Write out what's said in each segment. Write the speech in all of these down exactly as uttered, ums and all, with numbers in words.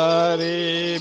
Are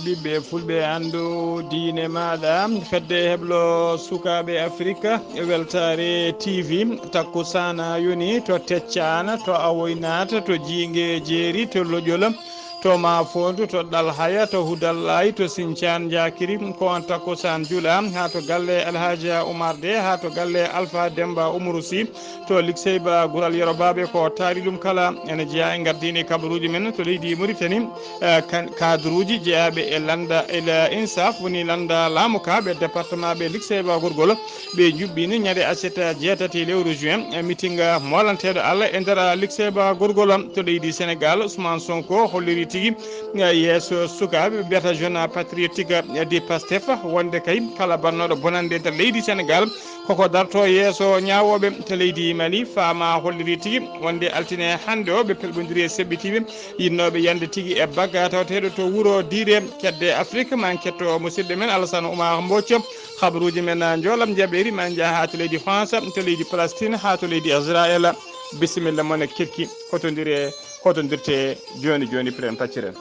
ɓiɓɓe fulɓe, anndu diine maaɗa. Fedde heblo sukaaɓe Afirka e weltaare T V, takkusaan yoni to Teccaan, to Awoynaat, to Jiinge Jeeri, to Loƴol, to Maafoondu, to Ɗalhaya, to Hudallaay, to Sincaan Njaakiri. Ko on takkusaan jula haa to galle Alhaja Umar De, haa to galle Alfa Demba Umrusi, to Likseyba Gural Yorobaaɓe. Ko taari ɗum kala ene jeyaa e ngardiini kabaruuji men to leydi Muritani. Eh, kan-, kadruuji jeyaaɓe e lannda El Insaf, woni lannda laamu ka, ɓe département ɓe Likseyba Gorgol, ɓe njuɓɓini ñande aset jeetati lewru juin, eh, mitinga moolanteeɗo Allah e nder Likseyba Gorgol to leydi Senegal. Ousmane Sonko holliri tigi, eh, yeeso sukaaɓe ɓe mbiyata Jeune Patriotique, eh, du Pastef, wonde kay kala bannooɗo bonannde nder leydi Senegal, koko darto yeeso ñaawooɓe to leydi Mali. Faama holliri tigi wonde altine hannde o, ɓe pelɓondiri e seɓɓitiiɓe yinnooɓe yande tigi e bagga tawateeɗo to wuro Diire, kedde Afrik. Ma en ketto musidɗo men Alassane Oumar Mbocco. Habaruuji men njoolam njaɓeeri ma en njaha haa to leydi France, to leydi Palestine, haa to leydi Israël. Bisimilla mon e kirki, hotondire, hotondirte jooni jooni, piren pacciren.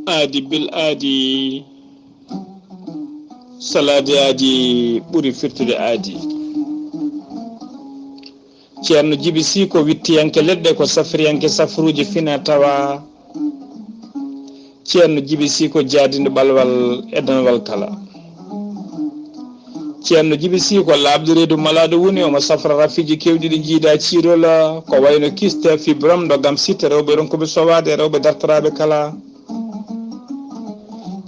Aadi bil aadi, salaade aadi ɓuri firtude aadi. Ceerno Jibi Sih ko wittiyanke leɗɗe, ko safriyanke safruuji fina tawa. Ceerno Jibi Sih ko jaadinɗo ɓalwal e danwal kala. Ceerno Jibi Sih ko laaɓɗo reedu malaaɗo woni, omo safra rafiiji keewɗi ɗi jiida ciirol, ko wayno kyste, fibrome, ndoggam sitte, rewɓe ronkuɓe sowaade, rewɓe dartoraaɓe kala.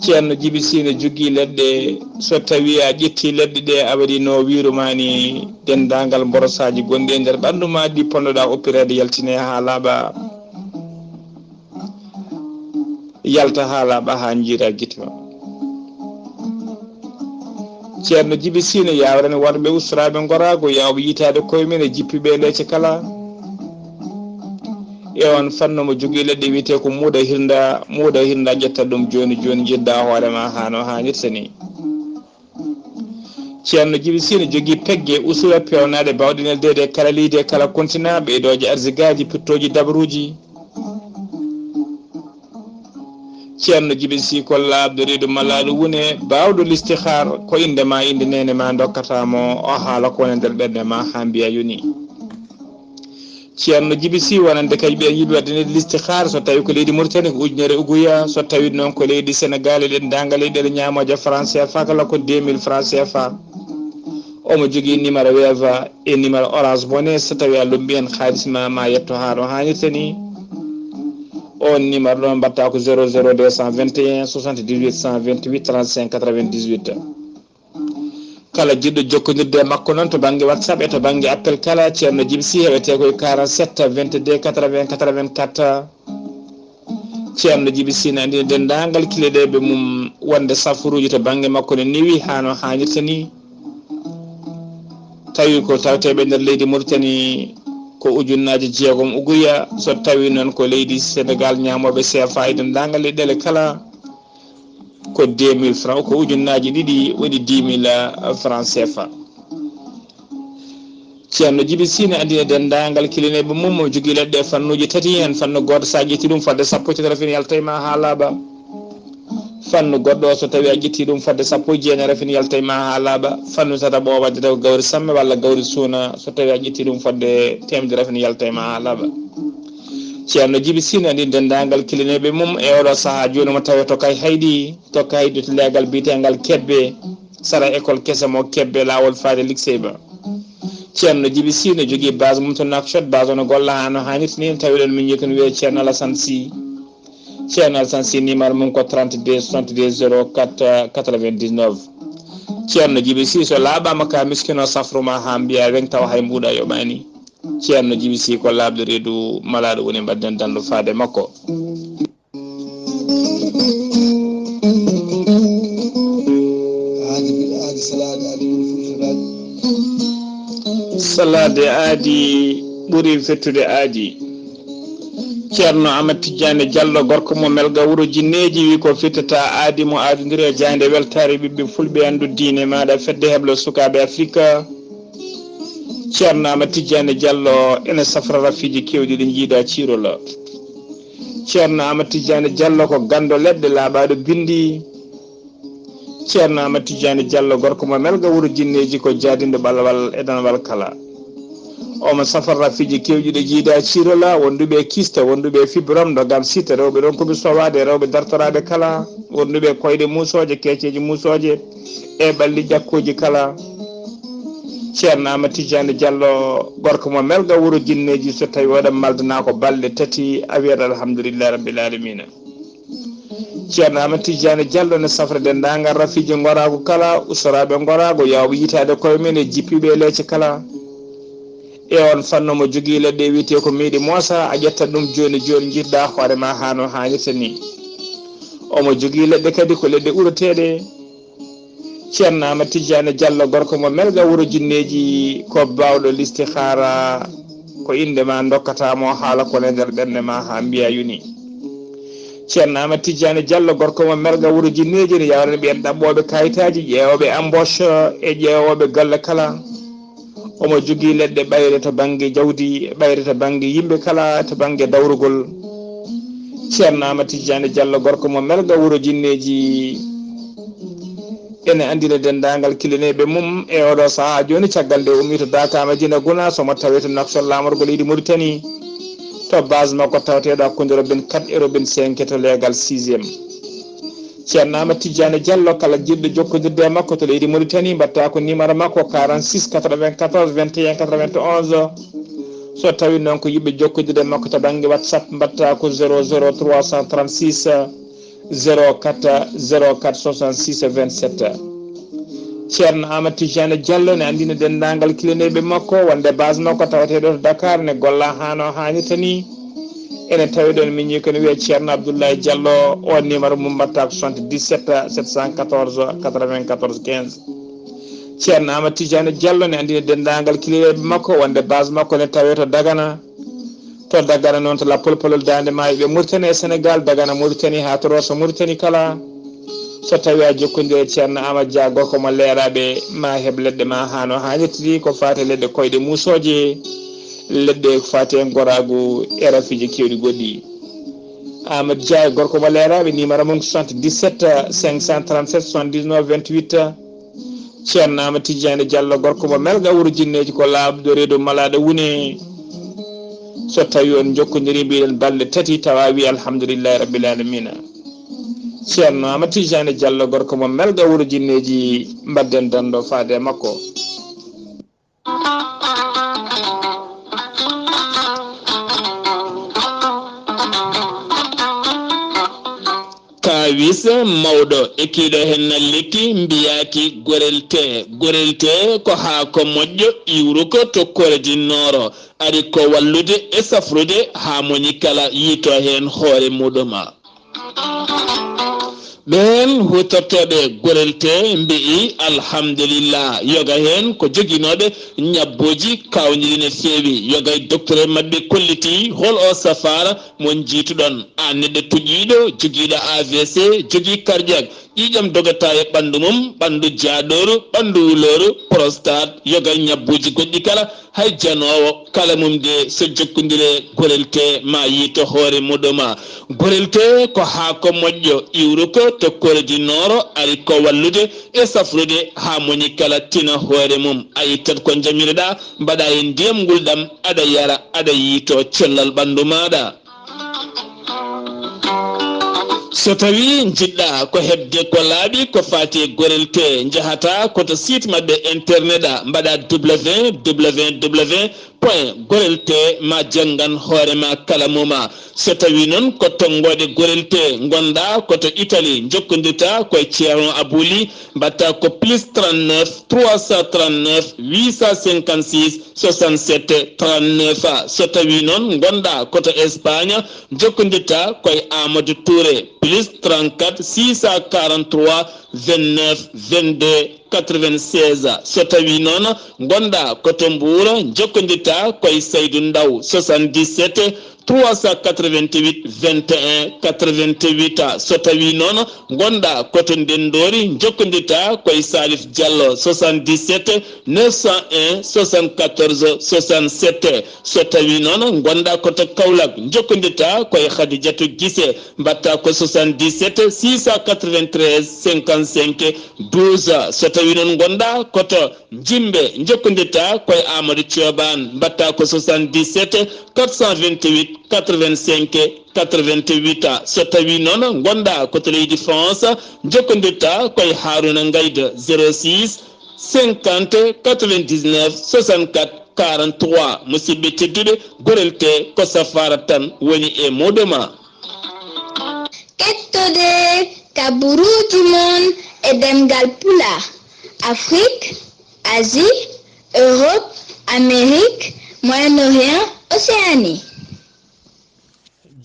Ceerno Jibi Sih ne jogii leɗɗe, so tawii a ƴettii leɗɗe ɗe, a waɗii no wiiru ma ni, denndaangal mborosaaji gonɗi e nder ɓanndu ma ɗi ponnoɗaa oppireede yaltine haa laaɓa. Yalta haa laaɓa haa njiira gite ma. Ceerno Jibi Sih ne yaawrani worɓe ustoraaɓe ngoraagu, yaawɓe yiytaade koye mum e jippiiɓe e leece kala. E on fannu mo jogii leɗɗe wiyetee ko muuɗa hirnda, muuɗa hirnda ƴetta ɗum jooni jooni, njiɗda hoore ma haa no haanirta ni. Ceerno Jibi Sih ne jogii pegge, usura, peewnaaɗe, baawɗe neldeede e kala leydi e kala kontinaa, ɓeydooje arsigaaji, pittooji, dabaruuji. Ceerno Jibi Sih ko laaɓɗo reedu malaaɗo wune, baawɗo listihaar, ko innde ma, innde neene ma ndokkata mo, o haala ko woni nder ɓernde ma haa mbiya yoni. Ceerno Jibi Sih wonande kadi ɓeen yiɗi waɗde nde listihaara, so tawii ko leydi Mauritanie ko ujunere uguya, so tawii noon ko leydi Senegal e denndaangal leyɗeele ñaamooje franc C F A kala ko deux mille franc C F A. Omo jogii numéro Wave e numéro Orange Money, so tawii a lummbii heen haalis ma, ma yetto haa no haanirta ni. Oon numéro ɗoon mbaɗta ko zéro zéro deux cent vingt et un soixante-dix-huit cent vingt-huit trente-cinq quatre-vingt-dix-huit. Kala jiɗɗo jokkondirde e makko noon to bannge WhatsApp e to bannge appel kala, Ceerno Jibi Sih heɓetee ko e quarante-sept vingt-deux quatre-vingts quatre-vingt-quatre. Ceerno Jibi Sih ne anndina denndaangal kiliɗeeɓe mum wonde safaruuji to bannge makko ne newi haa no haanirta ni. Tawi ko taweteeɓe nder leydi Mauritanie ko ujunnaaje jeegom uguya, so tawi noon ko leydi Senegal ñaamooɓe C F A e denndaangal leyɗeele kala, ko deux mille francs, ko ujunnaaji ɗiɗi waɗi dix mille francs C F A. Ceerno Jibi Sih ne anndina denndaangal kilineeɓe mum, mo jogii leɗɗe e fannuuji tati, heen fannu gooto, so a ƴettii ɗum fodde sappo e tati, rafin yalta e ma haa laaɓa. Fannu goɗɗo, so tawii a ƴettii ɗum fodde sappo e jeenayi, rafin yalta e ma haa laaɓa. Fannu tataɓo o, waɗde taw ko gawri samme walla gawri suuna, so tawii a ƴettii ɗum fodde teemedere, rafin yalta e ma haa laaɓa. Ceerno Jibi Sih ne anndina denndaangal kilineeɓe mum e oɗo sahaa jooni, mo tawee to Kayhayɗi, to Kayhayɗi to leegal biyeteengal Kebbe, sara école kese mo Kebbe, laawol faade Likseyba. Ceerno Jibi Sih ne jogii base mum to Nouakchott, base o no golla haa no haanirta ni, tawi ɗon min njiyata no wiyee Ceerno Alassane Sih. Ceerno Alassane Sih, numéro mum ko trente-deux soixante-deux zéro quatre quatre-vingt-dix-neuf. Ceerno Jibi Sih, so laaɓaama ka miskino safru ma haa mbiya weŋ tawa hay mbuuɗa yoɓaani. Ceerno Jibi Sih ko laaɓɗo reedu malaaɗo woni, mbaɗden danndo faade makko. Aadi bil aadi, salaade aadi ɓuri firtiraade. Salaade aadi ɓuri fettude aadi. Ceerno Amat Tijjaani Jallo, gorko mo Melga wuro Jinneeji, wi ko fittata aadi mo aadondiri e jaaynde weltaare ɓiɓɓe fulɓe anndu diine maaɗa fedde heblo sukaaɓe Afirka. Ceerno Amat Tijjaani Jallo ene safra rafiiji keewɗi ɗi njiida ciirola. Ceerno Amat Tijjaani Jallo ko ganndo leɗɗe laaɓaaɗo binndi. Ceerno Amat Tijjaani Jallo, gorko mo Melga wuro Jinneeji, ko jaadinɗo ɓalwal e danwal kala. Omo safra rafiiji keewɗi ɗi njiida ciirola, wonduɓe e kista, wonduɓe e fibrom, ndogam sita, rewɓe ronkuɓe sowaade, rewɓe dartoraaɓe kala, wonduɓe e koyɗe muusooje, keeceeje muusooje, e ɓalli ƴakkooji kala. Ceerno Amat Tijjaani Jallo, gorko mo Melga wuro Jinneeji, so tawi oɗon maldana ko balɗe tati, a wiyat alhamdulillahi rabbil alamina. Ceerno Amat Tijjaani Jallo ne safra denndaangal rafiiji ngoraagu kala, usoraaɓe ngoraagu, yaawɓe yitaade koye men e jippiiɓe e leece kala. E on fannu omo jogii leɗɗe wiyetee ko miiɗi moosa, a ƴetta ɗum jooni jooni, njiɗɗa hoore ma haa no haanirta ni. Omo jogii leɗɗe kadi ko leɗɗe uroteeɗe. Ceerno Amat Tijjaani Jallo, gorko mo Melga wuro Jinneeji, ko baawɗo listihaara, ko innde ma ndokkata mo haala ko e nder ɓernde ma haa mbiya yoni. Ceerno Amat Tijjaani Jallo, gorko mo Melga wuro Jinneeji, ne yawrani ɓeen ɗaɓɓooɓe kayitaaji, ƴeewooɓe embauche e ƴeewooɓe golle kala. Omo jogii leɗɗe ɓayre to bannge jawdi, ɓayre to bannge yimɓe kala, to bannge dawrugol. Ceerno Amat Tijjaani Jallo, gorko mo Melga wuro Jinneeji, ene anndina denndaangal kilineeɓe mum e oɗo sahaa jooni, caggal nde o ummii to Daaka Madina Gunaas, omo tawee to Nouakchott laamorgo leydi Mauritanie, to base makko tawateeɗo hakkunde robin quatre e robin cinq to leegal sixième. Ceerno Amat Tijjaani Jallo, kala jiɗɗo jokkondirde e makko to leydi Mauritanie, mbaɗta ko numéro makko quarante-six quatre-vingt-quatorze vingt et un quatre-vingt-onze. So tawi noon ko yiɗɓe jokkondirde e makko to bannge WhatsApp, mbaɗta ko zéro zéro trois cent trente-six zéro quatre zéro quatre soixante-six vingt-sept. Ceerno Amat Tijjaani Jallo ne anndina denndaangal kilineeɓe makko wonde base makko tawateeɗo to Dakar ne golla haa no haanirta ni. Ene tawi ɗon miñi ko ne wiyee Ceerno Abdoulaye Jallo, o numéro mum mbaɗta ko soixante-dix-sept sept cent quatorze quatre-vingt-quatorze quinze. Ceerno Amat Tijjaani Jallo ne anndina denndaangal kilineeɓe makko wonde base makko ne tawee to Dagana. To Dagana noon, to lappol polol Daande Maayo ɓe Mauritanie e Sénégal, Dagana Mauritanie haa to Rosso Mauritanie kala. So tawi a jokkondire e Ceerno Amat Dia, gorko mo Leeraaɓe, ma heɓ leɗɗe ma haa no haanirta ni, ko faati e leɗɗe koyɗe muusooje, leɗɗe ko faati e ngoraagu e rafiiji keewɗi goɗɗi. Amat Dia, gorko mo Leeraaɓe, numéro mum soixante-dix-sept cinq cent trente-sept soixante-dix-neuf vingt-huit. Ceerno Amat Tijjaani Jallo, gorko mo Melga wuro Jinneeji, ko laaɓɗo reedu malaaɗo wune. So tawi on jokkondirii, mbiɗen balɗe tati, tawa wi alhamdulillahi rabbil alamina. Ceerno Amat Tijjaani Jallo, gorko mo Melga wuro Jinneeji, mbadden dando faade e makko. Kaawis mawɗo e kiiɗo heen na lekki mbiyaaki gorel tee. Gorel tee ko haako moƴƴo iwruko to Kore du Nord. Ari ko wallude e safrude haa moñi kala yiito heen hoore muɗum. Ɓeen huutortooɓe gorel tee mbi'i alhamdulillah, yoga heen ko joginooɓe ñabbuuji kaawniiɗi no feewi. Yoga e docteur maɓɓe kolliti hol o safaara mo njiituɗon. Aan neɗɗo tuƴiiɗo, jogiiɗo A V C, jogii cardiaque, ƴiiƴam dogata e ɓanndu mum, ɓanndu jaaɗooru, ɓanndu wulooru, prostate, yoga e ñabbuuji goɗɗi kala, hay janoowo kala mum de so jokkondire gorel tee ma yiito hoore muɗum. Gorel tee ko haako moƴƴo iwruko to Kore du Nord, ari ko wallude e safrude haa moñi kala tina hoore mum. A ittat ko njamiroɗaa, mbaɗa e ndiyam ngulɗam, aɗa yara, aɗa yiito cellal ɓanndu maaɗa. So tawi njiɗɗa ko heɓde ko laaɓi ko faati e gorel tee, njahata ko to site maɓɓe internet a, mbaɗa www point gorel tee ma janngan hoore ma kala moma. So tawi noon ko tonngoode gorel tee ngonɗa ko to Italie, njokkondirta ko e Ceerno Abuli, mbaɗta ko plus trente-neuf trois cent trente-neuf huit cent cinquante-six soixante-sept trente-neuf. So tawi noon ngonɗa ko to Espagne, njokkondirta ko e Amadou Touré, plus trente-quatre six cent quarante-trois vingt-neuf vingt-deux quatre-vingt-seize. So tawi noon ngonɗa ko to Mbuur, jokkondirta koye Saydu Ndaw, soixante-dix-sept trois cent quatre-vingt-huit vingt et un quatre-vingt-huit. So tawi noon ngonɗa ko to Ndenndori, jokkondirta koye Salif Diallo, soixante-dix-sept neuf cent un soixante-quatorze soixante-sept. So tawi noon ngonɗa ko to Kaolack, jokkondirta koye Khadijatou Guissé, mbaɗta ko soixante-dix-sept six cent quatre-vingt-treize cinquante-cinq douze. So tawi noon ngonɗa ko to Jimɓe, jokkondirta koye Amadou Thioban, mbaɗta ko soixante-dix-sept quatre cent vingt-huit quatre-vingt-cinq quatre-vingt-huit. So tawi noon ngonɗa ko to leydi France, jokkondirta koye Harouna Ngaydo, zéro six cinquante quatre-vingt-dix-neuf soixante-quatre quarante-trois. Musidɓe tedduɓe, gorel te ko safaara tan woni e muɗum. Kettode kabaruuji mon e ɗemngal Pulaar, Afrik, Asie, Europe, Amérique, Moyen-Orient, Océanie.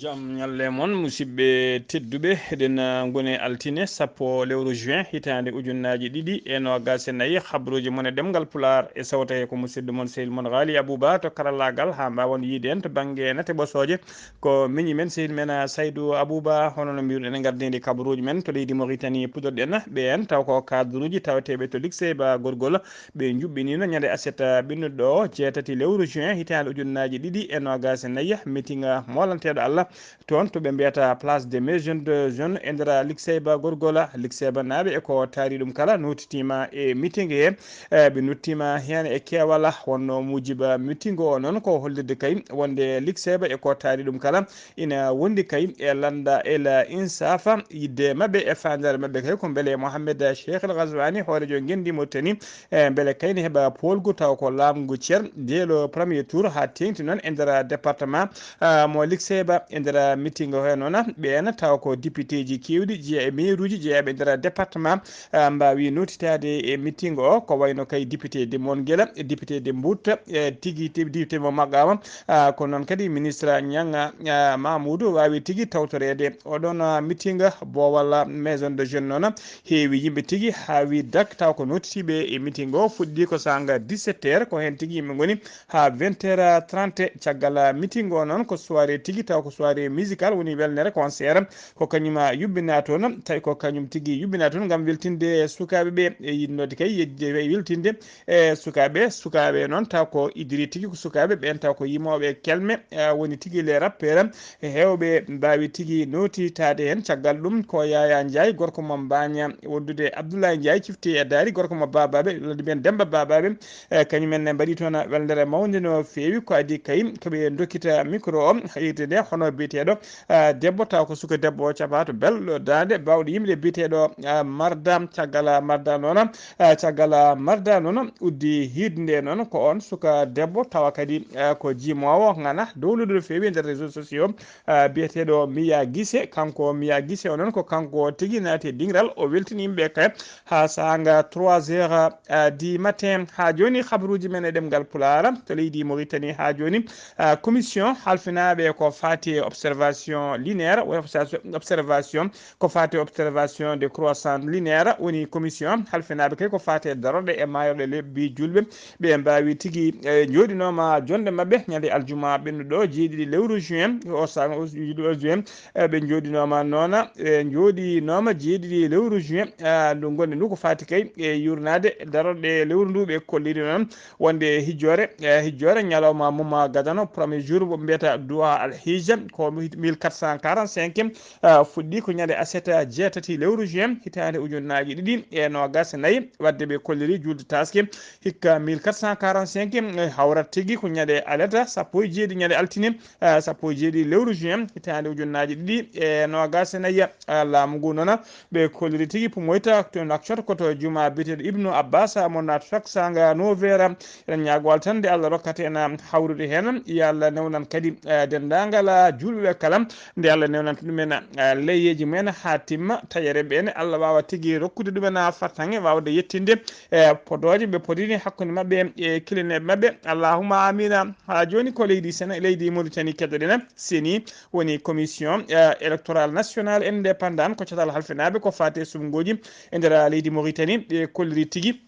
Jam ñalle mon, musidɓe tedduɓe. Eɗen, ah, ngoni altine sappo lewru juin, hitaande ujunnaaji ɗiɗi e noogaas e nayi. Habruuji mon e ɗemngal Pulaar e sawta he ko musidɗo mon, sehil mon Ghali Abouba, to karallaagal, haa mbaawan yiide en to bannge nate ɓosooje. Ko miñi men, sehil men, ah, Saydou Abouba, hono no mbiruɗen, e ngardiiɗi kabaruuji men to leydi Mauritanie, puɗɗorɗen ɓeen, taw ko cadre uji tawateeɓe to Likseyba Gorgol. Ɓe njuɓɓiniino ñande aset, ah, ɓennuɗo o, jeetati lewru juin, hitaande ujunnaaji ɗiɗi e noogaas e nayi, meeting, ah, moolanteeɗo Allah, toon to ɓe mbiyata Place des Meilleurs Jeunes de Jeunes e nder Likseyba Gorgol. Likseybanaaɓe e ko taari ɗum kala nootitiima e meeting he. Eh, ɓe nottiima heen e keewal. Wonno muujiba meeting o noon ko hollirde kay wonde Likseyba e ko taari ɗum kala ina wondi kay e lannda El Insaaf. Yiɗde maɓɓe e faandaare maɓɓe kay ko mbele Mohamed Cheikh El Ghazouani, hooreejo ngenndi Mauritanie, e mbele kay ne heɓa poolgu taw ko laamu ngu ceer dès le premier tour, haa teeŋti noon e nder département, ah, mo Likseyba. E nder meeting o he noon, ɓeen taw ko député ji keewɗi jeyaa e maire uji jeyaaɓe e nder département, ah, mbaawi nootitaade e meeting o, ko wayno kay député de Mongela, député de Mbout, e tigi te-, député mo Maqama, ah, ko noon kadi ministre Niang, ah, Mamoudou waawi tigi tawtoreede oɗon, ah, meeting. Boowal Maison de Jeunes noon heewi yimɓe tigi, haa wi dak, taw ko nootitiiɓe e meeting o fuɗɗi ko saanga dix-sept heures, ko heen tigi yimɓe ngoni haa vingt heures trente. Caggal meeting o noon ko soirée tigi, taw ko soirée musicale, woni welnere, concert, ko kañum yuɓɓinaa toon, tawi ko kañum tigi yuɓɓinaa toon ngam weltinde sukaaɓe ɓe, e yiɗnoode kay yejje-, weltinde e sukaaɓe. Sukaaɓe noon taw ko idiri tigi ko sukaaɓe ɓeen, taw ko yimooɓe kelme, eh, woni tigi les rappeurs. Heewɓe mbaawi tigi nootitaade heen. Caggal ɗum ko Yaya Ndiaye, gorko mo Mbaaña, wondude Abdoulaye Ndiaye, cifti e daari, gorko mo Babaɓe, ladi men Demba Babaɓe. Eh, kañum en ne mbaɗi toon welnere mawnde no feewi. Ko adii kay ko ɓe ndokkita micro o, yiyde nde hono biyeteeɗo, eh, debbo, taw ko suka debbo o, capato belɗo daande, bawɗo yimde, biyeteeɗo, eh, Marda. Caggal Marda noon, eh, caggal Marda noon uddi hiirde nde noon, ko oon suka debbo, tawa kadi, eh, ko jimoowo ŋana dowlude no feewi e nder réseaux sociaux, eh, biyeteeɗo Miya Gise. Kanko Miya Gise o noon, ko kanko tigi naati e diŋral, o weltini yimɓe kay haa saanga trois heures, eh, du matin. Haa jooni, habaruuji men e ɗemngal Pulaar to leydi Mauritanie. Haa jooni, eh, commission halfinaaɓe ko faati e observation lunaire, woni observation, observation ko faati observation de croissance lunaire, woni commission halfinaaɓe kay ko faati e darorɗe e maayorɗe lebbi juulɓe. Ɓe mbaawi tigi, eh, njooɗinooma jonde maɓɓe ñande aljuma ɓennuɗo, jeeɗiɗi lewru juin, o sa-, o juin, eh, ɓe njooɗinooma noona, eh, njooɗinooma jeeɗiɗi lewru juin, eh, ndu ngonde ndu ko faati kay e yuurnaade darorɗe lewru ndu. Ɓe kolliri noon wonde hijjoore, eh, hijjoore ñalawma mum gadano, premier jour mo mbiyata Duha Al Hijja, ko mille quatre cent quarante-cinq, ah, fuɗɗi ko ñande aset jeetati lewru juin, hitaande ujunnaaji ɗiɗi e noogaas e nayi. Wadde ɓe kolliri juulde taaske hikka mille quatre cent quarante-cinq, eh, hawrat tigi ko ñande alet sappo e jeeɗiɗi, ñande altine, ah, sappo e jeeɗiɗi lewru juin, hitaande ujunnaaji ɗiɗi e noogaas e nayi. Ah, laamu ngu noon, ɓe kolliri tigi pumoyta to Nouakchott, ko to juma biyeteeɗo Ibnu Abbas, mo Nouakchott, saanga neuf heures. Eɗen ñaago Allah tan nde Allah rokkata en, ah, hawrude heen. Yo Allah newnan kadi, eh, denndaangal, ah, juulɓe ɓe kala, nde Allah newnanta ɗumen, eh, leyyeeji mumen haa timma, taƴere ɓe ne Allah waawa tigi rokkude ɗumen, ah, fartaŋŋe waawde yettinde, eh, podooje ɓe podini hakkunde maɓɓe e kilineeɓe maɓɓe. Allahumma amina. Haa jooni ko leydi Sene-, leydi Mauritanie keddoɗen, seni woni commission, eh, électorale nationale indépendante, ko catal halfinaaɓe ko faati e suɓngooji e nder leydi Mauritanie, ɓe kolliri tigi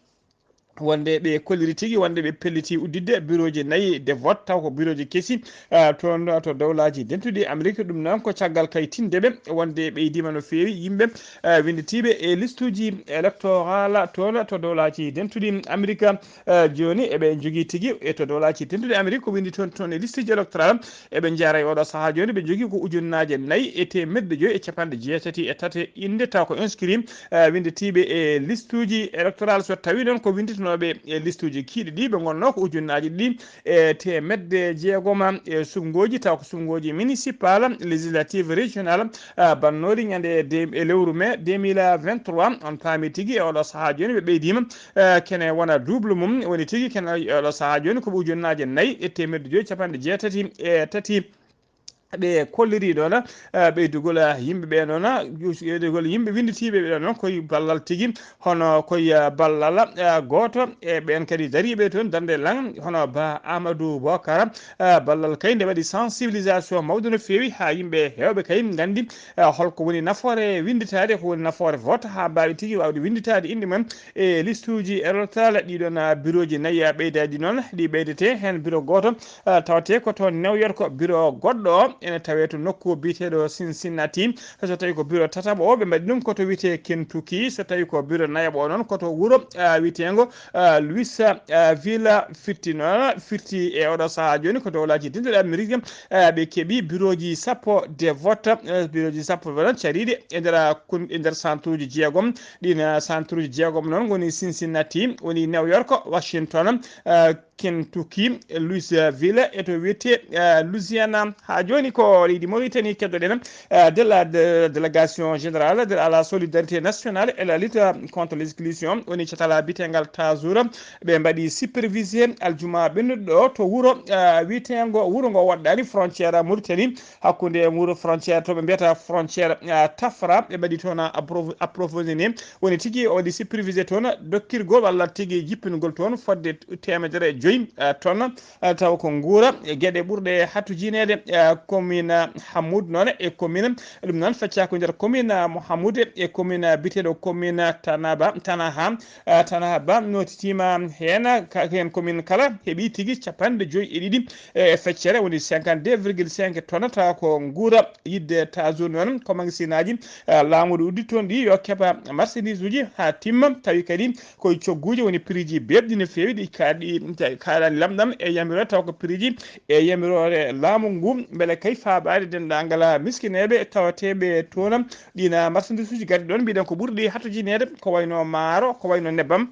wonde ɓe kolliri tigi wonde ɓe pelliti udditde bureauji nayi de vote, taw ko bureauji kesi, ah, toon to dowlaaji dentuɗi Amérique. Ɗum noon ko caggal kay tinde ɓe wonde ɓeydiima no feewi yimɓe, ah, winnditiiɓe e listuuji électorale toon to dowlaaji dentuɗi Amérique. Ah, jooni eɓe njogii tigi e to dowlaaji dentuɗi Amérique ko winndi toon, toon e listuuji électorale. Eɓe njara e oɗo sahaa jooni, ɓe njogii ko ujunnaaje nayi e teemedde joyi e capanɗe jeetati e tati innde, taw ko inscrit, eh, winnditiiɓe e listuuji électorale. So tawii noon ko winnditanooɓe e listuuji kiiɗi ɗi, ɓe ngonnoo ko ujunnaaje ɗiɗi e teemedde jeegom e suɓngooji, taw ko suɓngooji municipal, législative, régional, eh, bannoori ñande de, e lewru mai deux mille vingt-trois. On paami tigi e oɗo sahaa jooni ɓe ɓeydiima, eh, kene wona double mum, woni tigi kene e oɗo sahaa jooni ko ujunnaaje nayi e teemedde joyi capanɗe jeetati e tati. Ɓe kolliri ɗoon, eh, ɓeydugol, eh, yimɓe ɓe noon, eh, ɓeydugol yimɓe winnditiiɓe ɓe noon koye ballal tigi, hono koye, eh, ballal, eh, gooto e ɓeen kadi dariiɓe toon darnde lan, hono Ba Amadou Bokar, eh, ballal kay nde waɗi sensibilisation mawɗo no feewi haa yimɓe heewɓe kay nganndi, eh, holko woni nafoore winnditaade, ko woni nafoore vote haa mbaawi tigi waawde winnditaade innde mum e listuuji électorale ɗiɗon, ah, bureauji nayi, ah, ɓeydaaɗi noon, ɗi ɓeydete heen bureau gooto, ah, tawatee ko to New York. Bureau goɗɗo o ene tawee to nokku biyeteeɗo Cincinnati. So tawii ko bureau tataɓo o, ɓe mbaɗi ɗum ko to wiyetee Kentucky. So tawii ko bureau nayaɓo o noon, ko to wuro, ah, wiyeteengo, ah, Louisville, firti noon, firti e oɗo sahaa jooni ko dowlaaji dentuɗi Amérique, ah, ɓe keɓi bureauji sappo de vote, ah, bureauji sappo de vote cariiɗi e nder, ah, kun-, e nder centre uji jeegom. Ɗin, ah, centre uji jeegom noon ngoni Cincinnati, woni New York, Washington, ah, Kentucky, Louisville, e to wiyetee, ah, Louisiana. Haa jooni ko leydi Mauritanie keddoɗen, ah, de la, de, délégation générale de, à la solidarité nationale et la lutte contre l'exclusion, woni catal biyeteengal Tazour. Ɓe mbaɗi supervisé aljuma ɓennuɗo ɗo to wuro, ah, wiyeteengo, wuro ngo waɗɗaani frontière Mauritanie, hakkunde wuro frontière to ɓe mbiyata frontière, ah, Tafra. Ɓe mbaɗi toon appro-, approvisionné, woni tigi o waɗi supervisé toon dokkirgol walla tigi jippingol toon fodde teemedere e joyi, ah, tonnes, ah, taw ko nguura e geɗe ɓurɗe hatujineede, ah, commune Hamoud noon e commune, ɗum noon feccaa ko nder commune Mohamoud e commune biyeteeɗo commune Tanaba, Tanaha, ah, Tanaha Ba nootitiima heen, ka-, heen commune kala heɓi tigi capanɗe joyi e ɗiɗi e feccere, woni cinquante-deux virgule cinq tonnes, tawa ko nguura. Yiɗde Tazour noon ko magasinaaji, ah, laamu ɗo uddi toon ɗi yo keɓa marchandise uji haa timma, tawi kadi koye cogguuje woni prix ji beeɓɗi no feewi, ɗi kaaɗi, kaaɗaani lamɗam e yamiroore, taw ko prix ji e yamiroore laamu ngu, mbele kay faabaade denndaangal miskineeɓe tawateeɓe toon. Ɗiin marchandise uji gaddi ɗoon, mbiɗen ko ɓurɗi hatujineede, ko wayno maaro, ko wayno nebbam,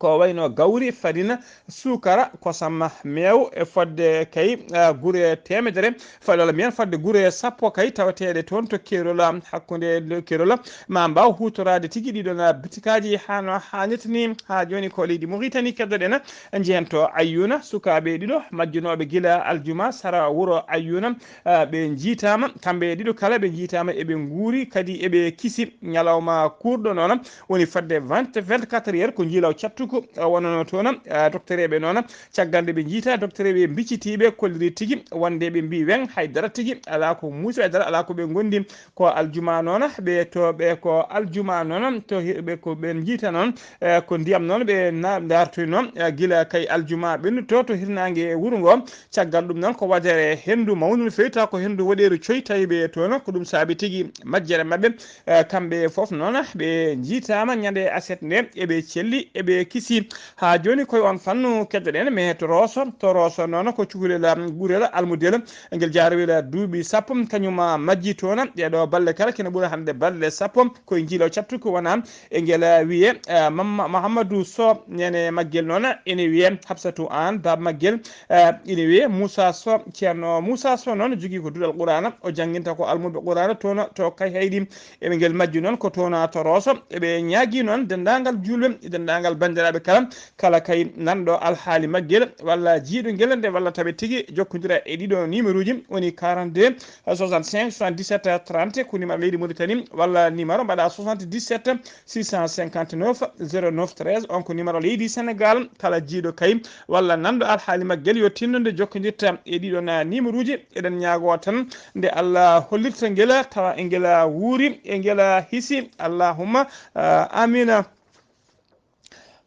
ko wayno gawri, farina, suukara, kosam, meew, e fodde kay, ah, gure teemedere, fodde walla mbiyen fodde gure sappo kay tawateeɗe toon to Kerola, hakkunde Kerola, ma mbaaw huutoraade tigi ɗiɗon, ah, bitikaaji haa no haanirta ni. Haa jooni ko leydi Mauritanie keddoɗen, njehen to Ayyuuna, sukaaɓe ɗiɗo majjunooɓe gila aljuma sara wuro Ayyuuna, ah, ɓe njiitaama, kamɓe ɗiɗo kala ɓe njiitaama eɓe nguuri, kadi eɓe kisi. Ñalawma kuurɗo noon, woni fodde vingt, vingt-quatre heures, ko njiilaw cattuko, ah, wonano toon, ah, doktoreeɓe noon. Caggal nde ɓe njiita doktoreeɓe mbiccitiiɓe, kolliri tigi wonde ɓe mbii wen hay dara tigi, alaa ko muusi, hay dara alaa ko ɓe ngondi. Ko aljuma noon, ɓe to ɓe ko aljuma noon, to hi-, ɓe ko ɓe njiita noon, eh, ko ndiyam noon ɓe na-, ndartoy noon, eh, gila kay aljuma ɓennuto to hirnaange wuro ngo. Caggal ɗum noon ko waɗere henndu mawndu no feewi, taw ko henndu woɗeeru coy tawi ɓe toon, ko ɗum saabi tigi majjere maɓɓe. Eh, kamɓe fof noon ɓe njiitaama ñande aset nde, eɓe celli, eɓe kisi. Haa jooni koye on fannu keddoɗen, mais to Rosso, to Rosso noon ko cukalel, um, gurel almudel, ngel jaarowel duuɓi sappo, kañum, ah, majji toon. Ɗeeɗo balɗe kala kene ɓura hannde balɗe sappo, koye njiilaw cattuko wona e ngel, ah, wiye, ah, Mamma-, Mahamadou Sow, nene maggel noon ene wiye Habsatou Anne, baaba maggel, ah, ene wiye Moussa Sow. Ceerno Moussa Sow noon jogii ko duɗal Qur'aana, o jannginta ko almuɓe Qur'aana toon to Kayhayɗi. Eɓe ngel majji noon ko toon to Rosso. Eɓe ñaagii noon denndaangal juulɓe, denndaangal banndiraaɓe Ɓe kala, kala kay nanɗo alhaali maggel walla jiiɗo ngel nde walla tawi tigi jokkondira e ɗiɗo numéro ji woni quarante-deux soixante-cinq soixante-dix-sept trente, ko numéro leydi Mauritanie, walla numéro mbaɗa soixante-dix-sept six cent cinquante-neuf zéro neuf treize, on ko numéro leydi Sénégal. Kala jiiɗo kay walla nanɗo alhaali maggel yo tinno nde jokkondirta e ɗiɗo na numéro ji. Eɗen ñaago tan nde Allah hollirta ngel tawa e ngel wuuri e ngel hisi. Allahumma, ah, amina.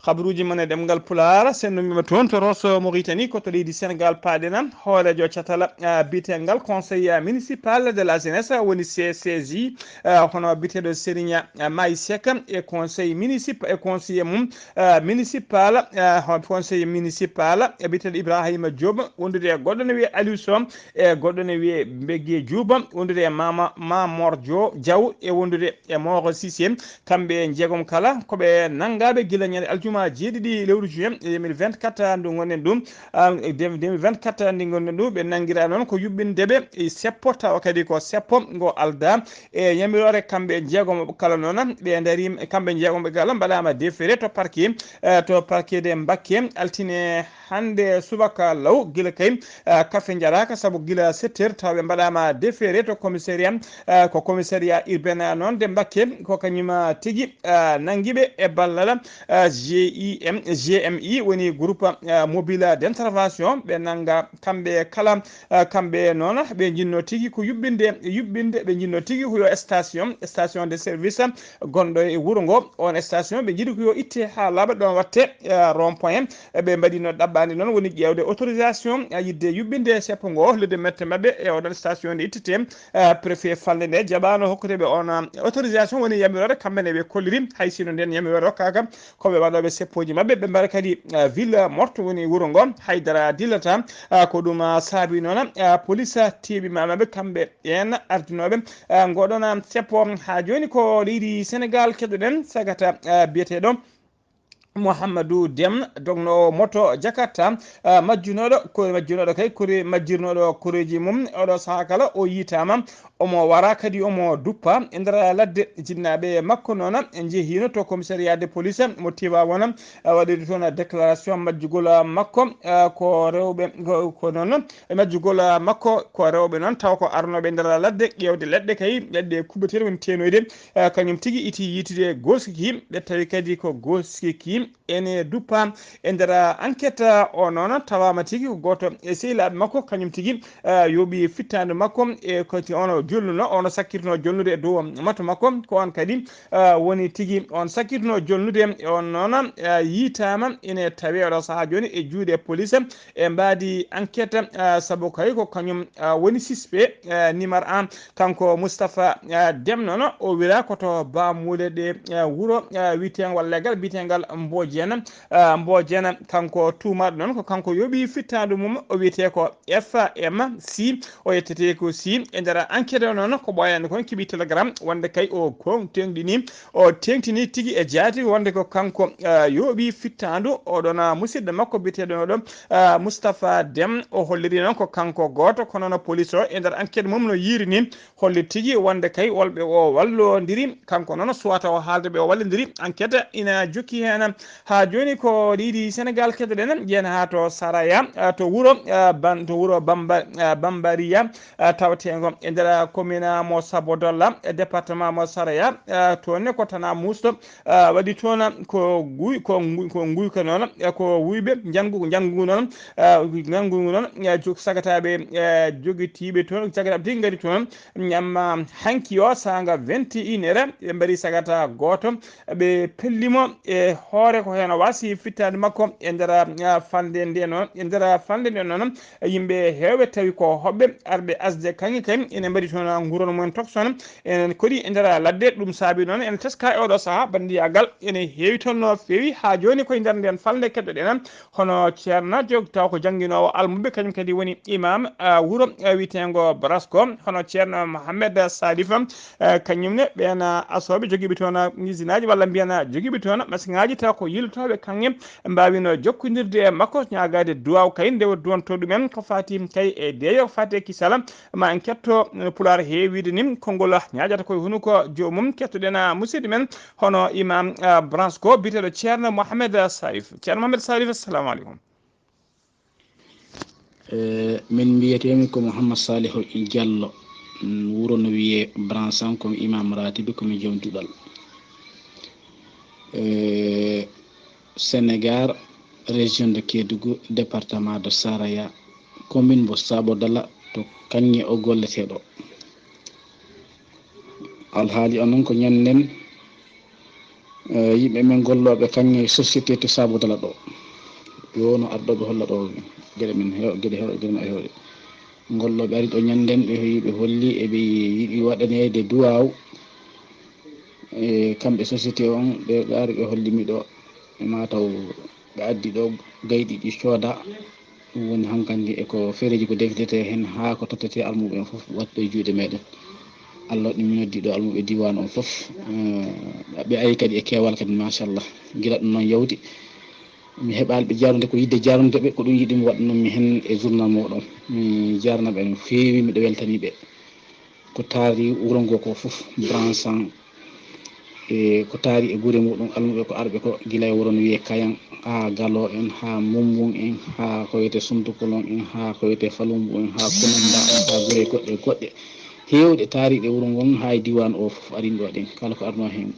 Habaruuji men e ɗemngal Pulaar, sen no mbima toon to Rosso Mauritanie, ko to leydi Sénégal paaɗen. Hooreejo catal, ah, biyetengal Conseil Municipal de la Jeunesse, woni C C J, ah, hono biyeteeɗo Serigne, ah, Maï Seck, e conseil municip-, e conseiller mum, ah, municipal, ah, ho-, conseiller municipal, e biyeteeɗo Ibrahima Diop, wondude e goɗɗo ne wiyee Aliou Sow, e goɗɗo ne wiyee Mbegue Diouba, wondude e Mama, Mamor Dio, Diaw, e wondude e Moro Cissé. Kamɓe jeegom kala ko ɓe nanngaaɓe gila ñande aljuma jeeɗiɗi lewru juin deux mille vingt-quatre ndu ngonɗen ɗum. Ah, deux mille vingt-quatre ndi ngonɗen ɗum, ɓe nanngira noon ko yuɓɓinde ɓe e seppo, tawa kadi ko seppo ngo aldaa e yamiroore. Kamɓe jeegom kala noon ɓe ndarii, kamɓe jeegom ɓe kala mbaɗaama déféré to parquet, eh, to parquet de Mbacké altine hannde subaka law, gila kay, ah, kafe njaraaka, sabu gila sept heures tawa ɓe mbaɗaama déféré to commissariat, ah, ko commissariat urbain noon de Mbacké, ko kañum, ah, tigi, ah, nanngi ɓe e ballal, ah, G I M, G M I, woni groupe, ah, mobile d'intervention. Ɓe nannga kamɓe kala, ah, kamɓe noon ɓe njinnoo tigi ko yuɓɓinde, yuɓɓinde, ɓe njinnoo tigi ko yo station, station de service gonɗo e wuro ngo, on station ɓe njiɗi ko yo itte haa laaɓa, ɗoon watte, eh, rond point. Eh, ɓe mbaɗino ɗaɓɓaande noon woni ƴeewde autorisation, eh, yiɗde yuɓɓinde seppo ngo, le de mette maɓɓe e oɗon station nde ittete. Eh, préfet falnde nde jaɓaano hokkude ɓe on, eh, autorisation, woni yamiroore kamɓe ne ɓe kolliri, hay sino nden yamiroore rokkaaka ko ɓe waɗooɓe seppooji maɓɓe, ɓe mbaɗa kadi, eh, ville morte woni wuro ngo, haydara dillata. Eh, ko ɗum, eh, saabi noon, eh, police teeɓi ma maɓɓe kamɓe en ardinooɓe, eh, ngoɗon seppo. Haa jooni ko leydi Sénégal keɗoɗen sagata, eh, biyeteeɗo Mouhamadou Dem, dognoowo moto Jakarta, ah, majjunooɗo, ko majjunooɗo kay, kore-, majjirnooɗo koreeji mum, oɗo sahaa kala o yiitaama, omo wara kadi omo duppa e nder ladde. Jinnaaɓe makko noon njehiino to commissariat de police mo Tivaouane, ah, waɗiri toon déclaration majjugol makko, ah, ko rewɓe, ko, ko noon, e majjugol makko ko rewɓe noon, taw ko arnooɓe nder ladde ƴeewde leɗɗe kay, leɗɗe kuɓɓeteeɗe woni teenoyde, eh, kañum tigi iti yiitude gooski ki, ɓe tawi kadi ko gooski ki ene duppa e nder enquête o noon, tawaama tigi ko gooto e sehilaaɓe makko, kañum tigi, eh, yooɓi fittaandu makko, e ko ti-, ono jolnuno, ono sakkitno jolnude e dow moto makko, ko on kadi, eh, woni tigi on sakkitno jolnude e on noon, eh, yiitaama ene tawi oɗo sahaa jooni e juuɗe police e mbaadi enquête, eh, sabu kay ko kañum, eh, woni suspect, eh, numéro un. Kanko Moustapha, eh, Dem noon, o wira ko to baamuule ɗe, eh, wuro, eh, wiyeteengo walla leggal biyeteengal Mbojena, eh, Mbojena. Kanko tuumaaɗo noon ko kanko yooɓi fittaandu mum, o wiyetee ko F M C, o yettetee ko C. E nder enquête o noon ko ɓooyaani kon keɓi télégramme wonde kay o kon teŋɗini, o teŋtini tigi e jaati wonde ko kanko, eh, yooɓi fittaandu oɗon, ah, musidɗo makko biyeteeɗo oɗo, ah, Moustapha Dem. O holliri noon ko kanko gooto, kono no police o e nder enquête mum no yiiri ni, holli tigi wonde kay wolɓe o wallondiri, kanko noon suwata o haalde ɓe o wallondiri. Enquête ina jokki heen. Haa jooni ko leydi Sénégal keɗoɗen, yen haa to Saraya, ah, to wuro, ah, Ban-, to wuro Bamba-, ah, Bambariya, ah, taweteengo e nder commune mo Sabodola, e département mo Saraya, ah, toon ne ko Tana Mousto, ah, waɗi toon ko guy-, ko nguy-, ko nguyka noon, eh, ko wuyɓe njanngu, njanngu noon, ah, njanngu noon, eh, jog-, sagataaɓe, eh, jogitiiɓe toon, sagataaɓe tigi ngari toon, ñamma hanki o saanga vingt et une heures, ɓe mbaɗi sagata gooto, ɓe pellimo e hoore ko heen o wasi fittaande makko e nder, ah, falnde nde noon, e nder falnde nde noon, yimɓe heewɓe tawi ko hoɓɓe arɓe asde kaŋŋe kay ene mbaɗi toon nguuron mumen tokson, enen koɗi e nder ladde. Ɗum saabi noon ene teska e oɗo sahaa banndiyagal ene heewi toon no feewi. Haa jooni koye nder nden falnde keɗɗoɗen hono ceernajo taw ko jannginoowo almuɓe, kañum kadi woni imam, ah, wuro, ah, wiyeteengo Brasco, hono ceerno Mohammed Salif, ah, kañum ne ɓeen, ah, asooɓe jogiiɓe toon, ah, ngisinaaji walla mbiyen, ah, jogiiɓe toon masiŋaaji taw ko ko yiltooɓe kaŋŋe mbaawino jokkondirde e makko, ñaagaade duwaaw kay nde o duwanto ɗumen ko faati kay e deeyo, ko faati e kisala. Ma en ketto no Pulaar heewiide ni konngol ñaajata koye hunuko joomum. Kettoɗen, ah, musidɗo men hono Imam, ah, Branche ko biyeteeɗo Ceerno Mohamed Salif. Ceerno Mohamed Salif, assalamu aleykum. Eh, min mbiyeteemi ko Mouhammad Salihu Diallo, mm, wuro no wiyee Bransan, komi imam ratibi, komi joom duɗal. Eh, Sénégal, région de Kédougou, département de Saraya, commune mbo Sabodala, to kaŋŋe o golleteeɗo. Alhaali o noon ko ñannden, eh, yimɓe men gollooɓe kaŋŋe société to Sabodala ɗo. Ɓe wonno arɗo ɓe holla ɗo geɗe men heew-, geɗe heew-, geɗe men heewɗe. Gollooɓe ari ɗo ñannden, ɓe heewi, ɓe holli eɓe yiɗi waɗaneede duwaaw. E kamɓe société on, ɓe ari ɓe holli mi ɗo, e mataw ɓe addi ɗo gayɗi ɗi cooda. Ɗum woni hankandi e ko fereji ko defdete heen haa ko tottete almuɓe en fof watta e juuɗe meɗen. Allah waɗi mi noddi ɗo almuɓe diwan on fof. Eh, ɓe ari kadi e keewal kadi, machallah. Gila ɗum noon yawti. Mi heɓaali ɓe jaarude, ko yidde jaarude ɓe, ko ɗum yiɗi mi waɗa noon mi heen e journal moɗon. Mi jaarna ɓe no feewi, miɗo weltani ɓe. Ko taari wuro ngo ko fof, Bransan. E ko taari e gure muɗum, almuɓe ko arɓe ko gila e wuro no wiyee Kayan, haa Galo en, haa Mumbun en, haa ko wiyetee Suntukulon en, haa ko wiyetee Falumbu en, haa Kunamba en, haa gure goɗɗe goɗɗe. Heewɗe taariiɗe wuro ngon, haa e diiwaan o fof arin ɗo ɗen. Kala ko arnoo heen.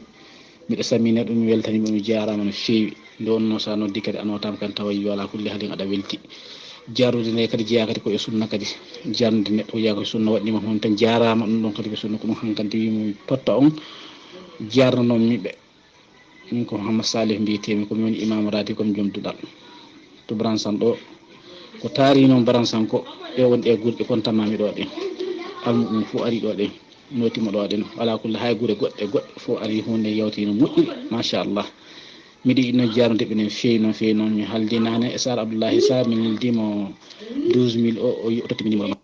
Miɗo sammina ɗum, mi weltanii mo, mi jaaraama no feewi. Nde wonnoo so a noddii kadi, a nootaama kadi, tawa yo alaa kulli haalin aɗa welti. Jaarnude nde kadi jeyaa kadi ko e sunna kadi. Jaarnude neɗɗo jeyaa ko e sunna, waɗnii mo hon tan jaaraama, ɗum ɗon kadi ko sunna, ko ɗum hankadi wi mo totta on. Jaarnanoon mi ɓe. Min ko Mouhammad Salih mbiyeteemi, ko mi woni imam raati, ko mi joom duɗal. To Bransan ɗo, ko taari noon Bransan ko, ɓe woni e gurɓe kon tammaami ɗo ɗen. Almuɓe mum fof ari ɗo ɗen, nooti mo ɗo ɗen. Alaa kulli hay gure goɗɗe, goɗɗe fof ari, huunde yawti no moƴƴi, machallah. Miɗo yiɗi noon jaarnude ɓe no feewi, no feewi noon. Mi haaldi naane e Sar Abdullahi Sar, min neldii mo douze mille o, o yi-, o totti mi numéro makko.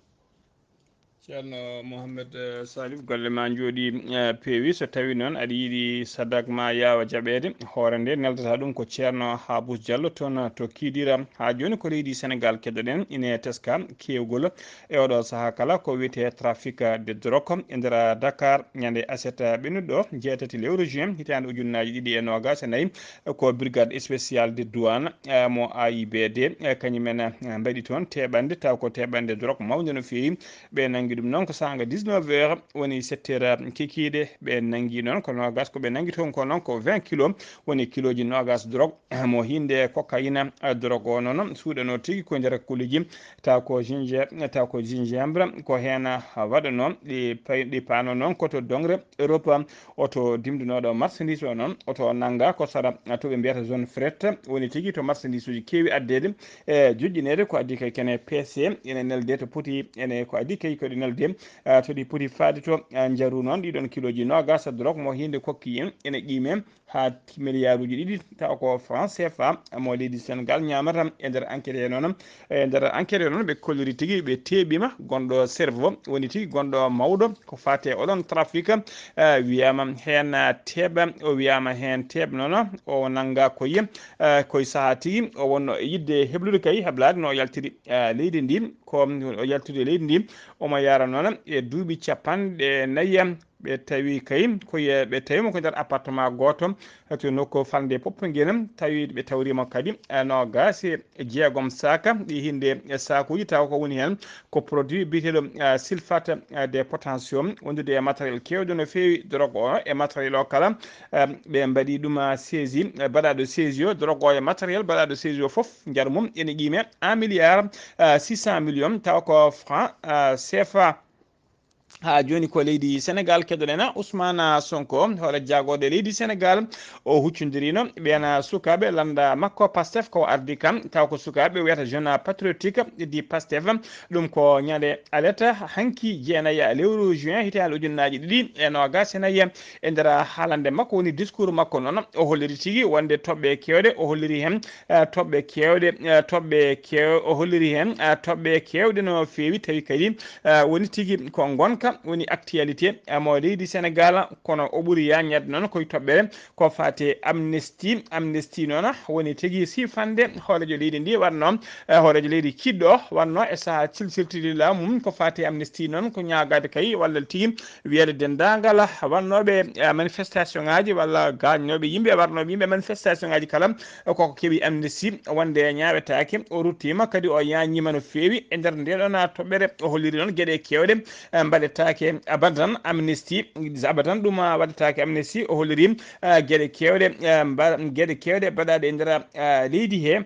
Ceerno Mohamed, eh, Salif, golle ma njooɗi, eh, peewi. So tawi noon aɗa yiɗi sadak ma yaawa jaɓeede, hoore nde neldata ɗum ko Ceerno Habous Diallo toon to Kidira. Haa jooni ko leydi Senegal keddoɗen, ine teska keewgol e oɗo sahaa kala ko wiyetee trafic de drogue e nder Dakar. Ñande aset ɓennuɗo jeetati lewru juin hitaande ujunnaaji ɗiɗi e noogaas e nayi, ko brigade spéciale de douane, eh, mo A I B D, eh, kañum en, eh, mbaɗi toon teɓanɗe, taw ko teɓanɗe drogue mawnde no feewi. Ɓe nanngi ɗum noon ko saanga dix-neuf heures, woni sept heures kikiiɗe. Ɓe nanngi noon ko noogaas, ko ɓe nanngi toon ko noon ko vingt kilo, woni kilooji noogaas drogue, mo hinde cocaïne. Drogue o noon suuɗanoo tigi ko nder kuluji, taw ko ginge-, taw ko gingembre, ko heen waɗanoo. Ɗi pay-, ɗi paanoo noon ko to Dongre Europe. Oto dimndunooɗo marchandise o noon, oto nannga ko sara to ɓe mbiyata zone fret, woni tigi to marchandise uji keewi addeede e joƴƴineede, ko addi kay kene P C ene nelde to poti, ene ko addi kay ko ɗi nelde, ah, to ɗi poti faade to, ah, njaru noon ɗiɗon kilooji noogaas drogue mo hinde kokki en ene qiime haa miliyaaruuji ɗiɗi, taw ko franc C F A mo leydi Senegal ñaamata. E nder enquête he noon, e nder enquête he noon ɓe kolliri tigi ɓe teeɓiima gonɗo cerveau, woni tigi gonɗo mawɗo ko faate oɗon trafic, eh, wiyaama heen, eh, teeɓa, o wiyaama heen teeɓ noon o nannga koye, eh, koye sahaa tigi o wonno e yiɗde heblude kay heblaade no o yaltiri, eh, leydi ndi, ko o yaltiri leydi ndi, omo yaara noon e duuɓi capanɗe nayi. Ɓe tawi kay ko ye-, ɓe tawi mo ko nder appartement gooto to nokku falnde Popenguine. Tawi ɓe tawri mo kadi, eh, noogaas e jeegom saaka ɗi hinde e saakuuji, taw ko woni heen ko produit biyeteeɗo, eh, sulfate, eh, de potassium, wondude e matériel keewɗo no feewi drogue o e matériel o kala. Eh, ɓe mbaɗi ɗum, eh, saisie, eh, baɗaaɗo saisie o, drogue o e matériel baɗaaɗo saisie o fof, njaru mum ene qiime un milliard, eh, six cent millions, taw ko franc, eh, C F A. Haa jooni ko leydi Senegal keddoɗen. Ousmane Sonko, hoore jaagorɗe leydi Senegal, o huccondiriino ɓeen sukaaɓe lannda makko Pastef ko ardi kam, taw ko sukaaɓe wiyata Jeune Patriotique du Pastef. Ɗum ko ñande alet hanki jeenayi lewru juin hitaande ujunnaaji ɗiɗi e noogaas e nayi. E nder haalande makko woni discours makko noon, o holliri tigi wonde toɓɓe keewɗe, o holliri heen eh, toɓɓe keewɗe, eh, toɓɓe keew-, o holliri heen, eh, toɓɓe keewɗe no feewi, tawi kadi, eh, woni tigi ko ngonka Ka woni actualité mo leydi Sénégal, kono o ɓuri yaañaade noon koye toɓɓere ko faati e Amnesty. Amnesty noon woni tigi sifande hooreejo leydi ndi, wonno, eh, hooreejo leydi kiɗɗo, wonno e sahaa silsiltidi laamu mum. Ko faati e Amnesty noon ko ñaagaade kay walla tigi wiyeede denndaangal wonnooɓe, eh, manifestation ŋaaji walla gaañnooɓe yimɓe, wonnooɓe yimɓe manifestation ŋaaji kala, koko keɓi Amnesty wonde ñaawetaake. O ruttiima kadi o yaañiima no feewi e nder ndee ɗoon toɓɓere. O holliri noon geɗe keewɗe, eh, mbaɗetaake abadan Amnesty, abadan ɗum, ah, waɗetaake Amnesty. O holliri, eh, geɗe keewɗe, eh, mba-, geɗe keewɗe mbaɗaaɗe e nder, eh, leydi he,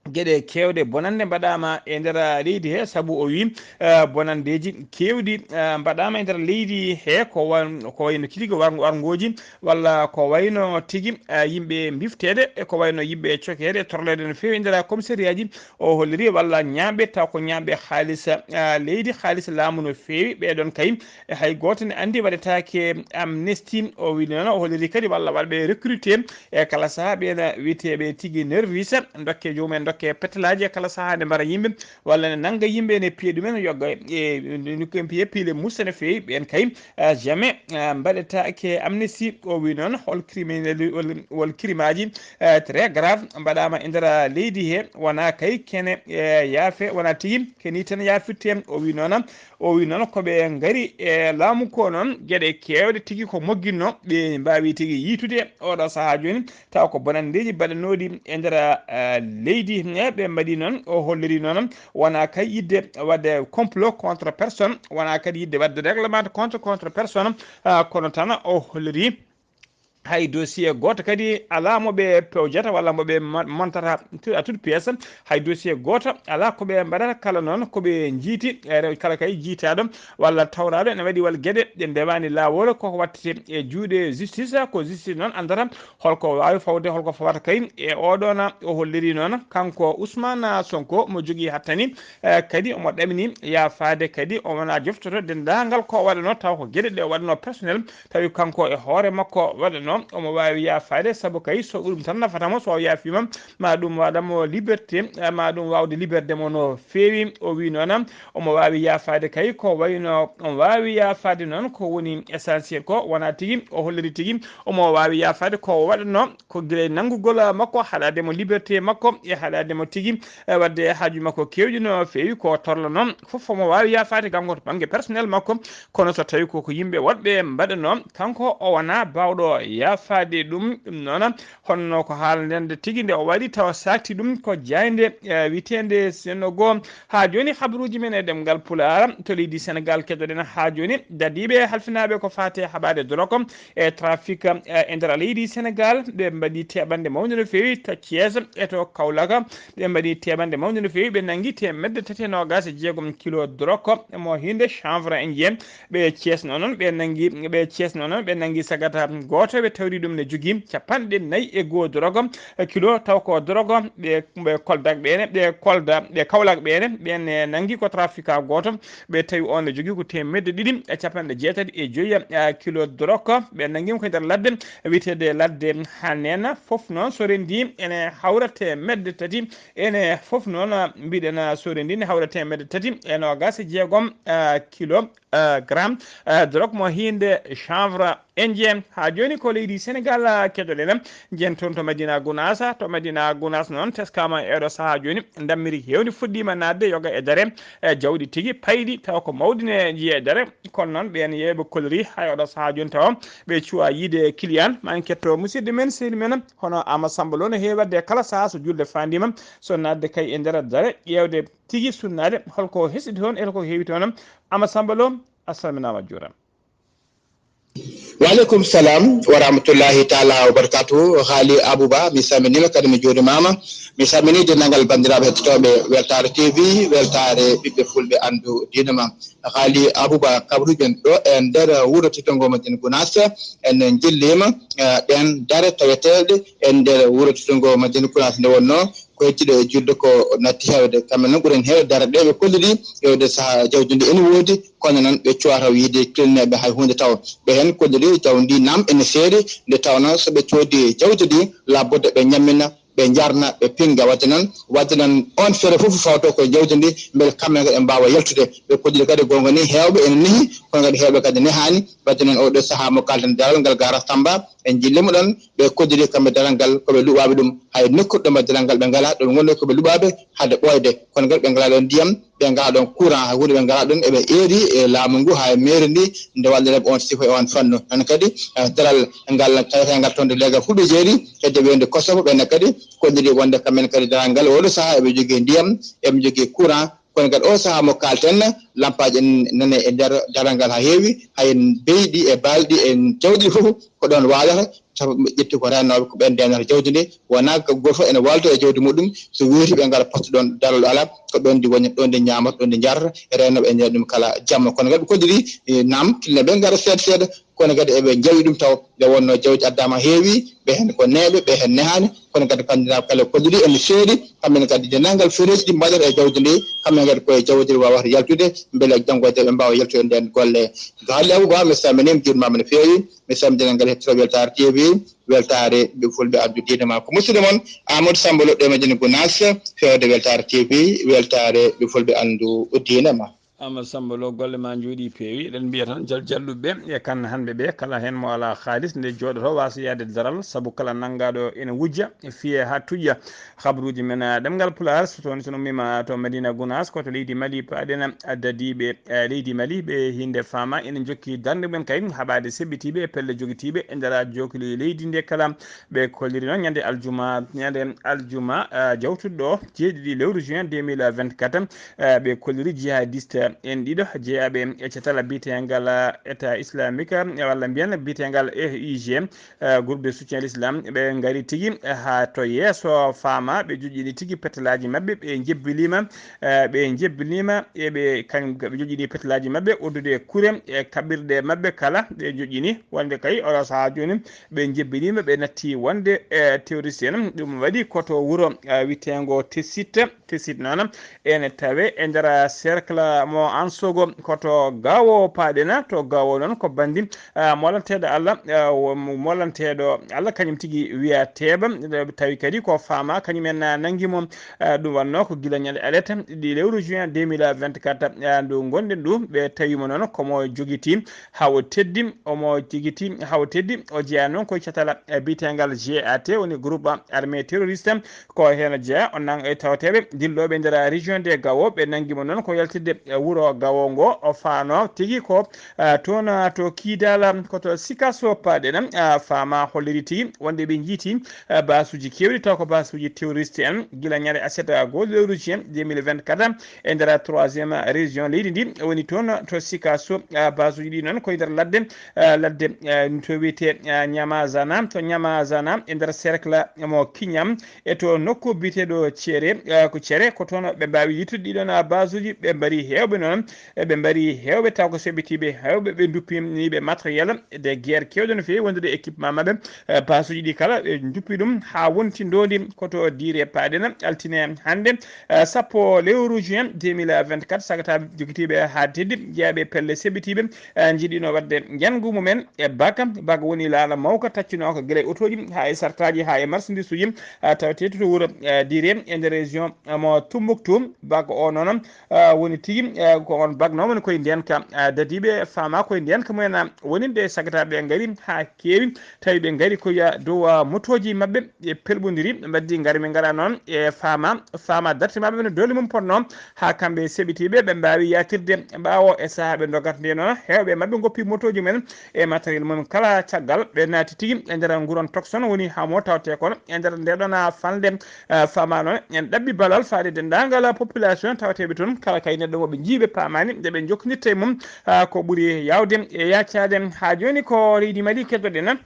geɗe keewɗe bonannde mbaɗaama e nder leydi he, sabu o wi, eh, bonanndeeji keewɗi, eh, mbaɗaama e nder leydi he, ko wan-, ko wayno kidigi war-, warngooji walla ko wayno tigi, eh, yimɓe mbifteede e ko wayno yimɓe cokeede, torleede no feewi e nder commissariat ji. O holliri walla ñaamɓe, taw ko ñaamɓe haalis, eh, leydi, haalis laamu no feewi. Ɓee ɗoon kay, e hay gooto ne anndi waɗetaake Amnesty. O wi noon, o holliri kadi walla waɗɓe recruté e kala sahaa, ɓeen wiyeteeɓe tigi nervis, dokke jomumen, dokke petalaaji e kala sahaa, nde mbara yimɓe walla ne nannga yimɓe, ne piya ɗumen, yogga e, e, no ko piye piile musta no feewi. Ɓeen kay, eh, jamais, eh, mbaɗetaake Amnesty. O wi noon, hol criminel, wol, wol krimaaji, eh, très grave mbaɗaama e nder leydi he, wonaa kay kene, eh, yaafe, wonaa tigi keni tan yaafirte. O wi noon, o wi noon ko ɓe ngari e laamu ko noon, geɗe keewɗe tigi ko mogginno, ɓe mbaawi tigi yiitude oɗo sahaa jooni, taw ko bonanndeeji mbaɗanooɗi e nder, eh, leydi he. Ɓe mbaɗi noon, o holliri noon, wonaa kay yiɗde waɗde complot contre personne, wonaa kadi yiɗde waɗde règlement de compte contre personne, ah, kono tan o holliri hay dossier gooto kadi alaa mo ɓe pewjata walla mo ɓe ma-, montata tout, à toute pièce. Hay dossier gooto alaa ko ɓe mbaɗata, kala noon ko ɓe njiiti, e rew-, kala kay jiitaaɗo walla tawraaɗo ene waɗi walla geɗe ɗe ndewaani laawol, koko wattete e juuɗe justice, ko justice noon anndata holko waawi fawde, holko fawata kay. E oɗoon o holliri noon, kanko Ousmane Sonko mo jogii hattani, eh, kadi omo ɗamini yaafaade, kadi o wona joftoto denndaangal ko waɗanoo, taw ko geɗe ɗe o waɗanoo personnel, tawi kanko e hoore makko waɗanoo, omo waawi yaafaade, sabu kay so ɗum tan nafata mo, so o yaafiima, ma ɗum waɗa mo liberté, eh, ma ɗum waawde liberde mo no feewi. O wi noon, omo waawi yaafaade kay ko wayno, omo waawi yaafaade noon ko woni essentiel ko, wonaa tigi o holliri tigi omo waawi yaafaade ko o waɗanoo, ko gila e nanngugol makko, haɗaade mo liberté makko e haɗaade mo tigi, eh, waɗde haaju makko keewɗi no feewi ko torlanoo. Fof omo waawi yaafaade kanko to bannge personnel makko, kono so tawi ko, ko yimɓe woɗɓe mbaɗanoo, kanko o wonaa baawɗo yaafaade ɗum. Ɗum noon, honno ko haalanden nde tigi nde o waɗi tawa saakti ɗum ko jaaynde, eh, wiyeteende Senegal. Haa jooni, habaruuji men e ɗemngal Pulaar to leydi Senegal keɗoɗen haa jooni. Dadiiɓe halfinaaɓe ko faati e haɓaade dorog e trafic, eh, e nder leydi Senegal, ɓe mbaɗi teɓannde mawnde no feewi to Thiès e to Kaolack. Ɓe mbaɗi teɓannde mawnde no feewi, ɓe nanngi teemedde tati e noogaas e jeegom kilo dorog mo hinde chanvre indien. Ɓe Thiès noon, ɓe nanngi, ɓe Thiès noon, ɓe nanngi sagata gooto, ɓe tawri ɗum ne jogii capanɗe nayi e goo dorog, eh, kilo, taw ko dorog, ɓe, ɓe Koldak ɓeene, ɓe Kolda, ɓe Kaolack ɓeene, ɓeen, eh, nanngi ko trafic gooto, ɓe tawi on ne jogii ko teemedde ɗiɗi e capanɗe jeetati e joyi, eh, kilo dorog, ɓe nanngi ko e nder ladde, wiyeteede ladde Hanena, fof noon so renndii ene hawra teemedde tati, ene fof noon, mbiɗen, so renndii ne hawra teemedde tati e noogaas e jeegom, eh, kilo, eh, gramme, eh, drogue mo hinde chanvre indien. Haa jooni ko leydi Senegal, eh, keɗoɗen. Njen toon to Madina Gounass, to Madina Gounass noon teskaama e oɗo sahaa jooni, ndammiri heewndi fuɗɗiima naatde yoga e dare, eh, jawɗi tigi payɗi, taw ko mawɗi ne njiya e dare, kono noon ɓeen yeeɓe kolori hay oɗo sahaa jooni tawa ɓe cuwa yiide client. Ma en ketto musidɗo men, sehil men, hono Ama Samba Lo no heewi waɗde kala sahaa so julde faandiima, so naatde kay e nder dare, ƴeewde tigi sunnaade holko hesɗi toon e holko heewi toon. Ama Samba Lo, a salminaama, a juuraama. Wa aleykum salam wa rahmatullahi taala wa barakatuhu. Haali Abuba, mi salminiima kadi mi juurimaama. Mi salminii denndaangal banndiraaɓe hettotooɓe Weltaare T V, Weltaare ɓiɓɓe fulɓe anndu diina ma. Haali Abuba, kabaruuji men ɗo e nder wuro teddugo Madina Gounass, en njilliima, eh, ɗeen dare taweteeɗe e nder wuro teddugo Madina Gounass nde wonnoo ko yettude e julde ko natti heewde. Kamɓe noon ɓuren heewde dare ɗe ɓe kolliri, heewde sahaa jawdi ndi ene woodi, kono noon ɓe cuwata yiide kilneeɓe hay huunde taw. Ɓe heen kolliri jawdi ndi naam ene seeri, nde tawnoo so ɓe coodi jawdi ndi, laabudde ɓe ñammina ɓe njarna, ɓe pinnga. Waɗde noon, waɗde noon, oon feere fof fawto ko jawdi ndi, mbele kamɓe kadi ɓe mbaawa yaltude. Ɓe koddiri kadi goonga ni, heewɓe ene nehi, kono kadi heewɓe kadi nehaani. Waɗde noon, oo ɗoo sahaa mo kaalten daral ngal, Gaara Samba, en njii lemu ɗoon, ɓe koddiri kamɓe daral ngal, ko ɓe luɓaaɓe ɗum. Hay nokku ɗo mbaɗ daral ngal ɓe ngalaa, ɗoon ngonno ko ɓe luɓaaɓe hade ɓooyde. Kono kadi ɓe ngalaa ɗoon ndiyam, ɓe ngalaa ɗoon courant, hay huunde ɓe ngalaa ɗoon, eɓe eeri e laamu ngu haa e mairie ndi, nde wallirta ɓe oon sifa e oon fannu. Noon kadi, eh, daral ngal tawetengal toon to Leegal Fulɓe Jeeri, hedde wiyde Kosovo, ɓeen kadi koddiri wonde kamɓe kadi daral ngal oo ɗoo sahaa eɓe njogii ndiyam, eɓe njogii courant, kono kadi oo sahaa mo kaalten, lampaaji en nani e nder daral ngal haa heewi, hay en beyɗi e baalɗi e jawdi fof ko ɗoon waalata, sabu ɓe ƴetti ko rennooɓe, ko ɓeen ndeenata jawdi ndi, wonaa ko gooto fof ene waalto e jawdi muɗum, so weeti ɓe ngara poste ɗoon, daral ɗo alaa, ko ɗoon ndi woni, ɗoon ndi ñaamata, ɗoon ndi njaarata, e rennooɓe e nder ɗum kala jamma. Kono kadi ɓe koddiri, eh, naam, kinneeɓe ngara seeɗa seeɗa, kono kadi eɓe njawi ɗum taw, nde wonnoo jawdi addaama heewi, ɓe heen ko neeɓe, ɓe heen nehaani, kono kadi kanndiraaɓe kala koddiri ene seedi, kamɓe ne kadi denndaangal fereeji ɗi mbaɗata e jawdi ndi, kamɓe kadi koye jawdi ndi waawata yaltude, mbele janngo e jaam ɓe mbaawa yaltude ndeen golle. Gaali Abou Ba, mi salminiima, njuurimaama no feewi, mi salmina denndaangal heɗotooɓe Weltaare T V, Weltaare ɓe fulɓe anndu diine ma. Ko musidɗo mon Amadou Samba Lo ɗo e Madina Gounass, feewde Weltaare T V, Weltaare ɓe fulɓe anndu diine ma. Amadou Samba Lo, golle ma njooɗii peewi. Eɗen mbiya tan jal jalluɓe ɓe e kan hanɓe ɓe, kala heen mo alaa haalis nde jooɗoto waasa yahde daral, sabu kala nanngaaɗo ene wujja, fiye haa tuƴƴa. Habruuji men, ah, ɗemngal Pulaar, so toon, so en ummiima to Madina Gounass, ko to leydi Mali, paaɗen, ah, dadiiɓe, eh, leydi Mali, ɓe hinde faama ene njokki darnde mum en kay, haɓaade seɓɓitiiɓe e pelle jogitiiɓe e nder jookli leydi nde kala. Ɓe kolliri noon ñande aljuma, ñande aljuma, ah, jawtuɗo ɗo, jeeɗiɗi lewru juin deux mille vingt-quatre, eh, ɓe kolliri jihadiste en ɗiɗo jeyaaɓe e catal biyetengal, ah, État Islamique, eh, walla mbiyen biyetengal F I G, eh, groupe de soutien l'islam, ɓe ngari tigi, eh, haa to yeeso faama, ɓe joƴƴini tigi petalaaji maɓɓe, ɓe njebbiliima, eh, ɓe njebbiliima, e ɓe kañ-, ɓe joƴƴini petalaaji maɓɓe, uddude kure e kaɓirɗe maɓɓe kala, ɓe joƴƴini wonde kay oɗo sahaa jooni ɓe njebbiliima, ɓe natti wonde, eh, terroriste en. Ɗum waɗi ko to wuro, eh, wiyeteengo Tessit, Tessit noon, ene tawe e nder cercle mo Ansogo, ko to Gawo paaɗen, to Gawo noon ko banndi, ah, molanteeɗo Allah, ah, wo-, mo-, molanteeɗo Allah kañum tigi wiya Teeba, tawi kadi ko faama kañum en, ah, nanngi mo, ah, ɗum wannoo ko gila ñande alete ɗiɗi lewru juin deux mille vingt-quatre, ah, ndu ngonɗen ndu, ɓe tawi mo noon ko mo jogiti haa o teddi, omo jogiti haa o teddi, o jeyaa noon koye catal, ah, biyeteengal G A T, woni groupe armé terroriste, ko heen jeyaa, o nang-, e tawteeɓe dillooɓe nder région de Gao, ɓe nanngi mo noon ko yaltidde, eh, wuro Gao ngo, o faano tigi ko, eh, toon, eh, to Kidal, ko to Sikasso paaɗen, eh, faama holliri tigi wonde ɓe njiiti, eh, baasuuji keewɗi, taw ko baasuuji terroriste en, gila ñande aset, eh, goo lewru juin deux mille vingt-quatre, e nder troisième région leydi ndi, woni toon to Sikasso, eh, baasuuji ɗi noon ko e nder ladde, eh, ladde, eh, to wiyetee, eh, Nyamazana, to Nyamazana, e nder cercle mo Kiñam, e to nokku biyeteeɗo Cere, eh, ko Cere, ko toon ɓe mbaawi yittude ɗiɗon, ah, baasuuji, ɓe mbari heewɓe noon, e ɓe mbari heewɓe taw ko seɓɓitiiɓe, heewɓe ɓe nduppiniiɓe matériel de guerre keewɗo no feewi wondude équipement maɓɓe, eh, baasuuji ɗi kala ɓe nduppi ɗum haa wonti ndoondi ko to Diire paaɗen altine hannde, eh, sappo lewru juin deux mille vingt-quatre, sagataaɓe jogitiiɓe haa teddi, jeyaaɓe pelle seɓɓitiiɓe, eh, njiɗino waɗde njanngu mumen e baka. Baka woni laana mawka taccinooka gila e otooji haa e sartaaji haa e marchandisuuji, ah, tawetee to wuro, ah, Diire e nder région, ah, mo Tumbuktu. Baka o noon, ah, woni tigi, ah, ko on bak noon woni koye ndeenka, ah, dadiiɓe faama koye ndeenka mumen, ah, woni nde sagataaɓe ngari haa keewi, tawi ɓe ngari ko ya dow, ah, motooji maɓɓe, ɓe pelɓondiri, ɓe mbaɗdi ngari ɓe ngara noon e faama, faama darte maɓɓe no doole mum potnoo, haa kamɓe seɓitiiɓe ɓe mbaawi yaatirde ɓaawo e sahaa ɓe ndogata nde noon, heewɓe maɓɓe ngoppi motooji mumen e matériel mum kala caggal, ɓe naati tigi e nder nguron tokson woni hamo tawte kon e nder nde ɗon, ah, falnde, ah, faama noon en ɗaɓɓi balal faade denndaangal population tawateeɓe toon, kala kay neɗɗo mo ɓe njii ɓe paamaani nde ɓe njokkondirta e mum, ah, ko ɓuri yaawde e yaacaade. Haa jooni ko leydi Mali keddoɗen.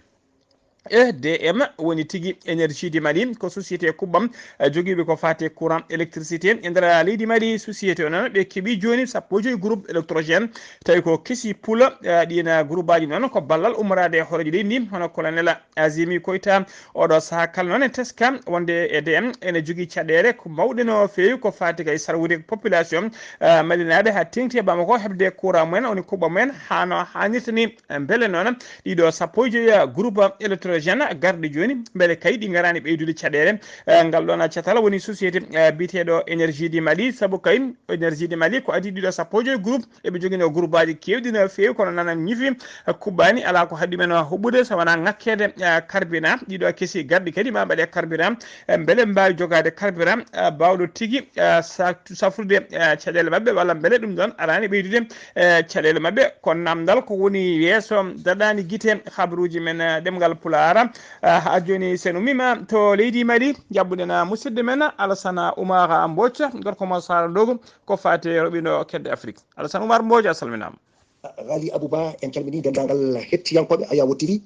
E D M woni tigi Énergie du Mali, ko société kuɓɓam, eh, jogiiɓe ko faati courant, électricité. E nder leydi Mali, société o noon, ɓe keɓi jooni sappo e joyi groupe électrogène, tawi ko kesi pula, eh, ɗiin groupaaji noon, ko ballal ummoraade e hooreejo leydi ndi, hono colonel Azimi Koita. Oɗo sahaa kala noon, en teska wonde E D M ene jogii caɗeele ko mawɗe no feewi, ko faati kay sarwude population, eh, malinaaɓe haa teeŋti e Bamako heɓde courant mumen, woni kuɓɓam mumen, haa no haanirta ni. Mbele noon, ɗiɗo sappo e joyi groupe électro Hydrogène garɗi jooni, mbele kay ɗi ngaraani ɓeydude caɗeele. Eh, ngal ɗoon catal woni société, eh, biyeteeɗo Énergie du Mali, sabu kay Énergie du Mali ko adii ɗiɗo sappo e joy groupe, eɓe njogino groupaaji keewɗi no feewi, kono nana ñifi, eh, kuɓɓaani, alaa ko haɗi men huɓɓude so wonaa ŋakkeede, eh, carburant. Ɗiɗo kesi garɗi kadi ma mbaɗe carburant, eh, mbele mbaawi jogaade carburant, eh, baawɗo tigi, eh, sa-, safrude, eh, caɗeele maɓɓe, walla mbele ɗum ɗoon araani ɓeydude, eh, caɗeele maɓɓe. Ko namdal ko woni yeeso daɗaani gite habruuji men, eh, ɗemngal Pulaar. Eh, haa jooni, sen ummiima to leydi Mali, njaɓɓuɗen, eh, musidɗo men Alassane Oumar Mbodj, gorko mo Saara Ndogo, ko faati e roɓindo kedde Afrik. Alassane Oumar Mbodj, a salminaama. Ghali Abouba, en calminii denndaangal hettiyankooɓe Ayawo T V.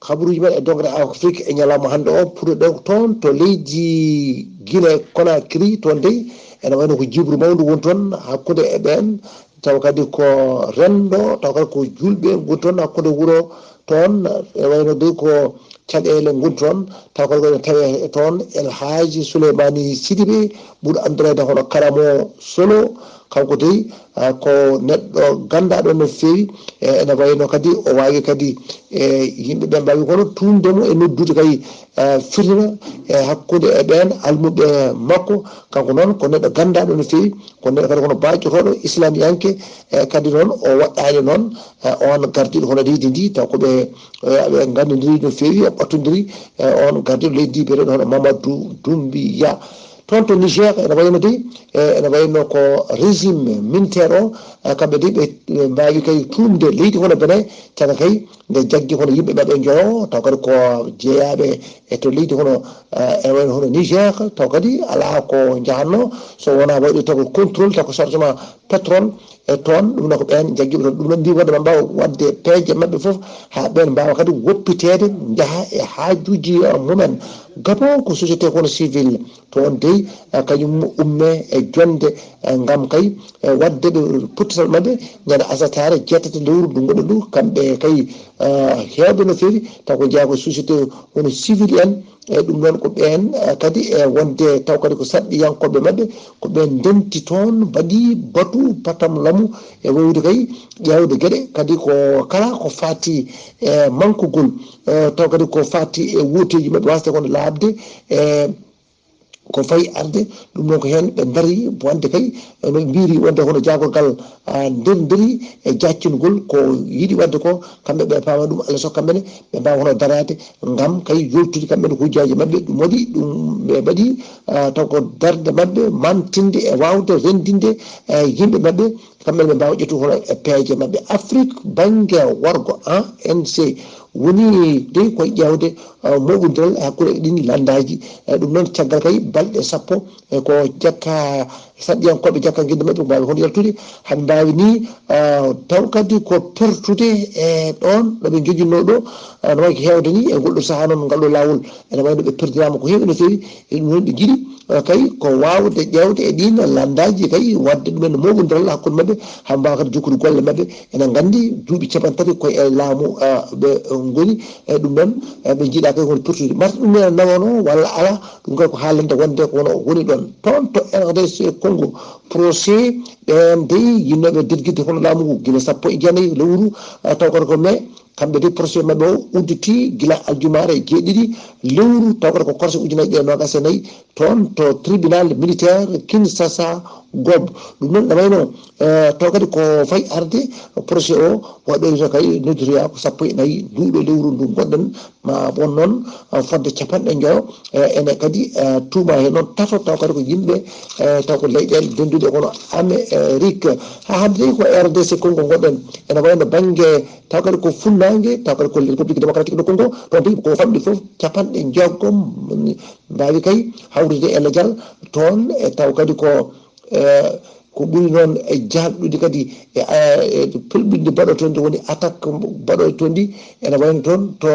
Kabaruuji men e doŋre Afrik e ñalawma hannde o, puɗɗoɗen toon to leydi Guinée Conakry. Toon dey, ene wayno ko jiiɓru mawndu woni toon hakkunde e ɓeen, tawa kadi ko renndo, tawa kadi ko juulɓe ngoni toon hakkunde wuro toon, ene wayno dey ko caɗeele ngoni toon, tawa kadi ko ene tawee toon El Hadji Souleymani Sidibé, ɓuri anndireede hono Karamo Solo. Kanko dey, ah, ko neɗɗo ganndaaɗo no feewi, e ene wayno kadi o waawi kadi, e yimɓe ɓe mbaawi kono tuumde mo e noddude kay, eh, fitina, e hakkunde e ɓeen almuɓɓe makko. Kanko noon ko neɗɗo ganndaaɗo no feewi, ko neɗɗo kadi kono baajotooɗo islamiyanke, e kadi noon o waɗɗaani noon, eh, on gardiiɗo hono leydi ndi, taw ko ɓe, eh, ɓe nganndondiri no feewi, ɓe ɓattondiri, eh, on gardiiɗo leydi ndi biyeteeɗo hono Mamadou Doumbouya. Toon to Niger, ene wayno dey, eh, ene wayno ko régime militaire o, eh, kamɓe dey ɓe, ɓe mbaawi kay tuumde leydi hono Benin, caggal kay nde jaggi hono yimɓe maɓɓe njoyo, taw kadi ko jeyaaɓe e to leydi hono, eh, ene wayno hono Niger, taw kadi alaa ko njahatno, so wonaa waɗde taw ko contrôle, taw ko chargement pétrole, e toon, ɗum noon ko ɓeen jaggiiɓe toon. Ɗum noon mbii wonde ɓe mbaawa waɗde peeje maɓɓe fof haa ɓeen mbaawa kadi woppiteede, njaha e haajuuji, eh, mumen. Gabon ko société kono civil toon dey, eh, kañum umme e jonnde, eh, ngam kay, eh, waɗde ɓe pottital maɓɓe ñande asataare jeetati lewru ndu ngoɗen ndu, kamɓe kay, eh, heewɓe no feewi, taw ko jeyaa ko société kono civil en, e ɗum noon ko ɓeen, eh, kadi e wonde taw kadi ko sarɗiyankooɓe maɓɓe, ko ɓeen ndenti toon, mbaɗi batu patam lamu e wayde kay ƴeewde geɗe, kadi ko kala ko faati e mankugol, eh, taw kadi ko faati e wooteeji maɓɓe waasde kono laaɓde, e ko fayi arde, ɗum noon ko heen ɓe ndarii wonde kay, eh, no ɓe mbiiri wonde hono jaagorgal, ah, nder nderi e jaccingol ko yiɗi waɗde ko, kamɓe ɓe paama ɗum, Allah so kamɓe ne ɓe mbaawa hono daraade ngam kay yoltude kamɓe ne hujjaaji maɓɓe, ɗum waɗi ɗum ɓe mbaɗi, ah, taw ko darnde maɓɓe mantinde e waawde renndinde, eh, yimɓe maɓɓe, kamɓe ne ɓe mbaawa ƴettude hono e peeje maɓɓe. Afrik bannge worgo, A N C, woni dey koye ƴeewde, eh, mooɓondiral e hakkunde e ɗin lanndaaji. Eh, ɗum noon caggal kay balɗe sappo, e ko jakka sarɗiyankooɓe jakka ngennde maɓɓe ko mbaawi hono yaltude, haa ɓe mbaawi ni, ah, taw kadi ko pertude e ɗoon ɗo ɓe njoginnoo ɗo, ah, no wayi ko heewde ni e ngol ɗo sahaa noon ngal ɗo laawol ene wayno ɓe perdiraama ko heewi no feewi. E ɗum noon ɓe njiɗi, eh, kay ko waawde ƴeewde e ɗiin lanndaaji kay waɗde ɗumen mooɓondiral hakkunde maɓɓe haa mbaawa kadi jokkude golle maɓɓe. Ene nganndi duuɓi cappanɗe tati ko e laamu, ah, ɓe ngoni. E ɗum noon, eh, ɓe njiɗa kay kono pertude. Mbaɗa ɗum ne nawano walla alaa, ɗum kay ko haalande wonde ko woni ɗoon. Toon to R D C Congo, procès ɓeen dey yinnooɓe dirgitde hono laamu ngu gila sappo e jeenayi lewru, eh, taw kadi ko mai, kamɓe dey procès maɓɓe o udditi gila aljumaare jeeɗiɗi lewru, taw kadi ko korse ujunaaji ɗiɗi e noogaas e nayi, toon to tribunal militaire Kinshasa Gob. Ɗum noon ene wayno, eh, taw kadi ko fayi arde procès o waɗoyta kay noddotoya ko sappo e nayi nduuɗo lewru ndu ngonɗen, ma won noon, eh, fodde cappanɗe njoyo, eh, ene kadi, eh, tuuma heen noon tato, taw kadi ko yimɓe, eh, taw ko leyɗeele dennduɗe kono Amerique. Haa hannde dey ko R D C Congo ngonɗen, ene wayno bannge taw kadi ko funnaange, taw kadi ko République Démocratique du Congo, toon dey ko famɗi fof cappanɗe jeegom mbaawi kay hawrude e lajal toon, e taw kadi ko, eh, ko ɓuri noon e jaaɗɗude kadi e, eh, e pelɓinɗe mbaɗotonde woni attaque mbaɗotonde ene wayno toon to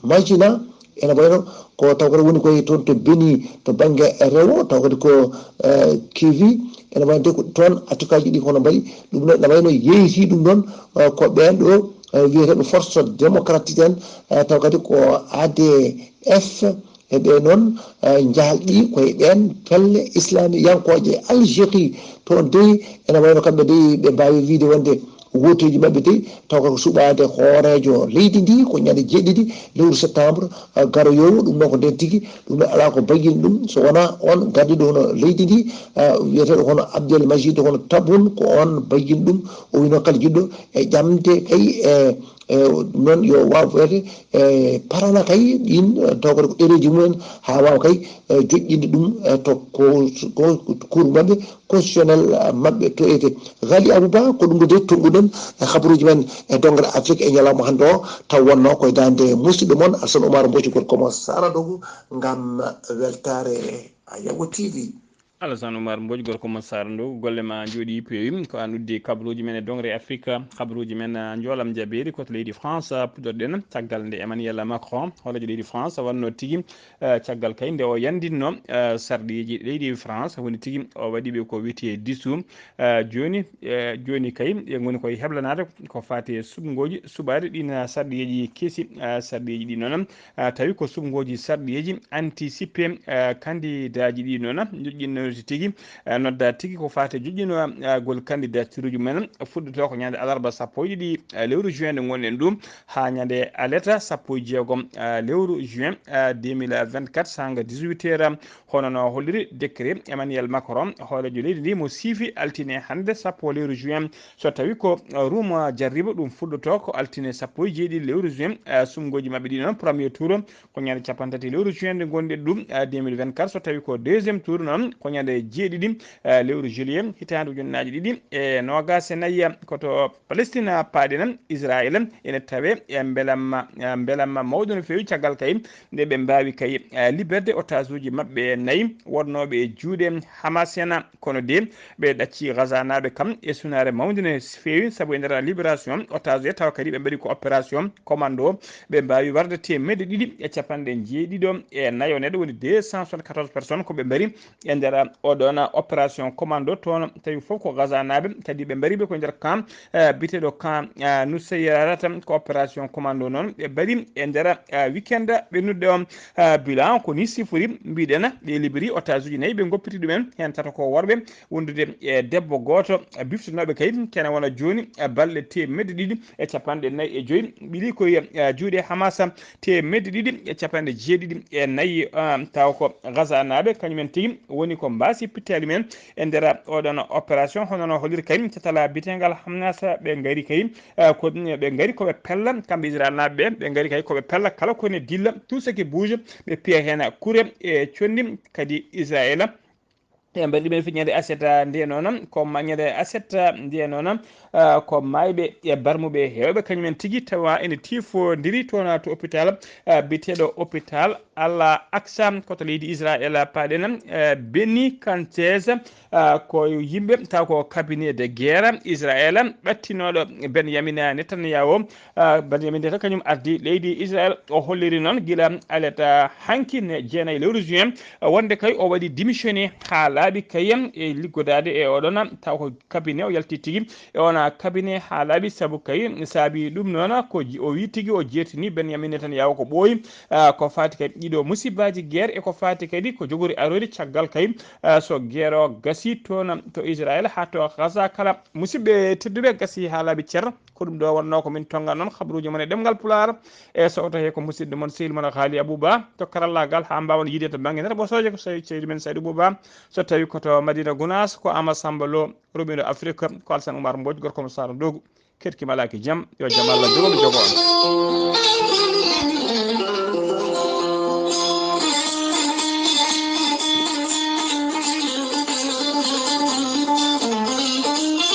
Majina, ene wayno ko taw kadi woni koye toon to Beni to bannge rewo, taw kadi ko, eh, Kivi, ene wayno de ko toon attaqueaji ɗi kono mbaɗi ɗum noon, ene wayno yeeyti ɗum noon, eh, ko ɓeen ɗo, eh, wiyeteeɓe force démocratique en, eh, taw kadi ko A D F, e ɓe noon, eh, njahal ɗi koye ɓeen pelle islamiyankooje Algérie. Toon dey ene wayno kamɓe dey ɓe mbaawi wiyde wonde Wooteeji maɓɓe dey taw ko suɓaade hooreejo leydi ndi ko ñande jeeɗiɗi lewru septembre, eh, garoyowo. Ɗum noon ko ndeen tigi, ɗum noon alaa ko bayyini ɗum, so wonaa on gardiiɗo hono leydi ndi, eh, wiyeteeɗo hono Abdel Majid hono Tabun, ko on bayyini ɗum. O wino kala jiɗɗo e ƴamde kay, e, e, ɗum noon yo waaw wiyde, e, parana kay ɗiin, eh, taw kadi ko ɗereeji mumen haa waawa kay, eh, joƴƴinde ɗum, eh, to ko, ko, ko cour maɓɓe, constitutionnel, eh, maɓɓe to ete. Ghali Abouba, ko ɗum ɗo de tonguɗen e habaruuji men e dongre Afrique e ñalawma hannde o, taw wonno koye daande musidɗo mon Alsan Oumar Mbodji, gorko mo Sara Dogo, ngam weltaare Yago T V. Alassane Oumar Mbodj, gorko mo Sara Dogo, golle ma njooɗi peewi. Ko an uddi kabaruuji men e dongre Afrique, kabaruuji men, ah, njoolam jabeeri ko to leydi France, ah, puɗɗorɗen caggal nde Emmanuel Macron, hooreejo leydi France, wanno tigi, eh, caggal kay nde o yandinno, eh, sarɗiiji leydi France, woni tigi o waɗi ɓe ko wiyetee disu. Eh, jooni, eh, jooni kay, en ngoni koye heblanaade ko faati e suɓngooji suɓaade ɗiin, ah, sarɗiiji kesi, ah, sarɗiiji ɗi noon, ah, tawi ko suɓngooji sarɗiiji anticipé, ah, kandidaaji ɗi noon joƴƴinnoyde tigi, ah, nodda tigi ko faati e joƴƴinagol candidature uji mumen. Fuɗɗoto ko ñande alarba sappo e ɗiɗi, ah, lewru juin nde ngonɗen ɗum, haa ñande aleta sappo e jeegom, ah, lewru juin, ah, deux mille vingt-quatre, saanga dix-huit heures. Hono no holliri décret Emmanuel Macron, hooreejo leydi ndi mo siifi altine hannde sappo lewru juin, so tawi ko, eh, Ruma jarriba, ɗum fuɗɗoto ko altine sappo e jeeɗiɗi lewru juin, eh, suɓngooji maɓɓe ɗi noon, premier tour ko ñande capanɗe tati lewru juin nde ngonɗen ɗum, eh, deux mille vingt-quatre, so tawi ko deuxième tour noon ko ñande jeeɗiɗi, eh, lewru juillet hitaande ujunnaaji ɗiɗi e noogaas e nayi. Ko to Palestine paaɗen, Israel ene tawe e mbelamma, eh, mbelamma mawɗo no feewi caggal kay nde ɓe mbaawi kay, eh, liberde otage uji maɓɓe nayi wonnooɓe e juuɗe Hamas en. Kono de ɓe ɗacci Gaza naaɓe kam e sunaare mawnde no feewi, sabu e nder libération otage e tawa kadi ɓe mbaɗi ko opération commando, ɓe mbaawi warde teemedde ɗiɗi e capanɗe jeeɗiɗo e nayo neɗɗo, woni deux cent soixante-quatorze personnes ko ɓe mbari e nder oɗon opération commando toon. Tawi fof ko Gaza naaɓe kadi ɓe mbari ɓe ko nder camp, eh, biteɗo camp, eh, Nusayrat, ko opération commando noon ɓe mbaɗi e nder, eh, weekend ɓe noddi on. Eh, bilan ko ni sifori, mbiɗen ɓe liberi otage uji nayi, ɓe goppiti ɗumen, heen tato ko worɓe, wondude e debbo gooto, eh, biftinooɓe kay kene wona jooni, eh, balɗe teemedde ɗiɗi e capanɗe nayi e joyi, ɓili koye, eh, juuɗe Hamas, teemedde ɗiɗi e capanɗe jeeɗiɗi e nayi, eh, taw ko Gaza naaɓe kañumen tigi woni ko mbaasi pittaali men e nder oɗon opération. Hono no holliri kay catala bitengal Hamas, ɓe ngari kay, eh, ko ɓe ngari ko ɓe pella kamɓe Israel naaɓe ɓe, ɓe ngari kay ko ɓe pella kala ko ne dilla, tout ce qui bouge, ɓe piya heen kure e conndi kadi Israel. E mbaɗi ɗumen fi ñande aset, ah, nde noon, ko ma-, ñande aset, ah, nde noon, ah, ko maayɓe e barmuɓe heewɓe kañumen tigi tawa ene tifondiri toon to hôpital, ah, biyeteeɗo hôpital Al Aqsa, ko to leydi Israel paaɗen, ah, Benny Cances, ah, ko yimɓe taw ko cabinet de guerre Israel ɓattinooɗo Benjamin Netanyahu, ah, Benjamin Netanyahu kañum ardi leydi Israel. O holliri noon gila aleta hanki ne jeenayi lewru juin, wonde kay o waɗi démissionné haa laaɓi kay e liggodaade e oɗon, taw ko cabinet o yalti tigi e ona cabinet haa laaɓi, sabu kay saabi ɗum noon ko ji-, o wi tigi o jeetini Benjamin Netanyahu ko ɓooyi, ah, ko faati kay ɗiɗo musibbaaji guerre e ko faati kadi ko jogori aroyde caggal kay, ah, so guerre o gasi toon to Israel haa to Gaza kala. Musidɓe tedduɓe, gasi haa laaɓi cer. Ko ɗum ɗo wonnoo ko min tonngani noon habaruuji mon e ɗemngal Pulaar. E so o tawi ko musidɗo mon, sehil mon Haali Abouba, to karallaagal haa mbaawen yiide to bannge nder ɓosooje ko sey-, seydi men Saydou Bouba. So tawi ko to Madina Gounass, ko Ama Samba Lo, roɓindo Afrique, ko Alsan Oumar Mbodj, gorko mo Sara Dogo. Keɗki malaaki jam, yo jam Allah jogo mi jogo on.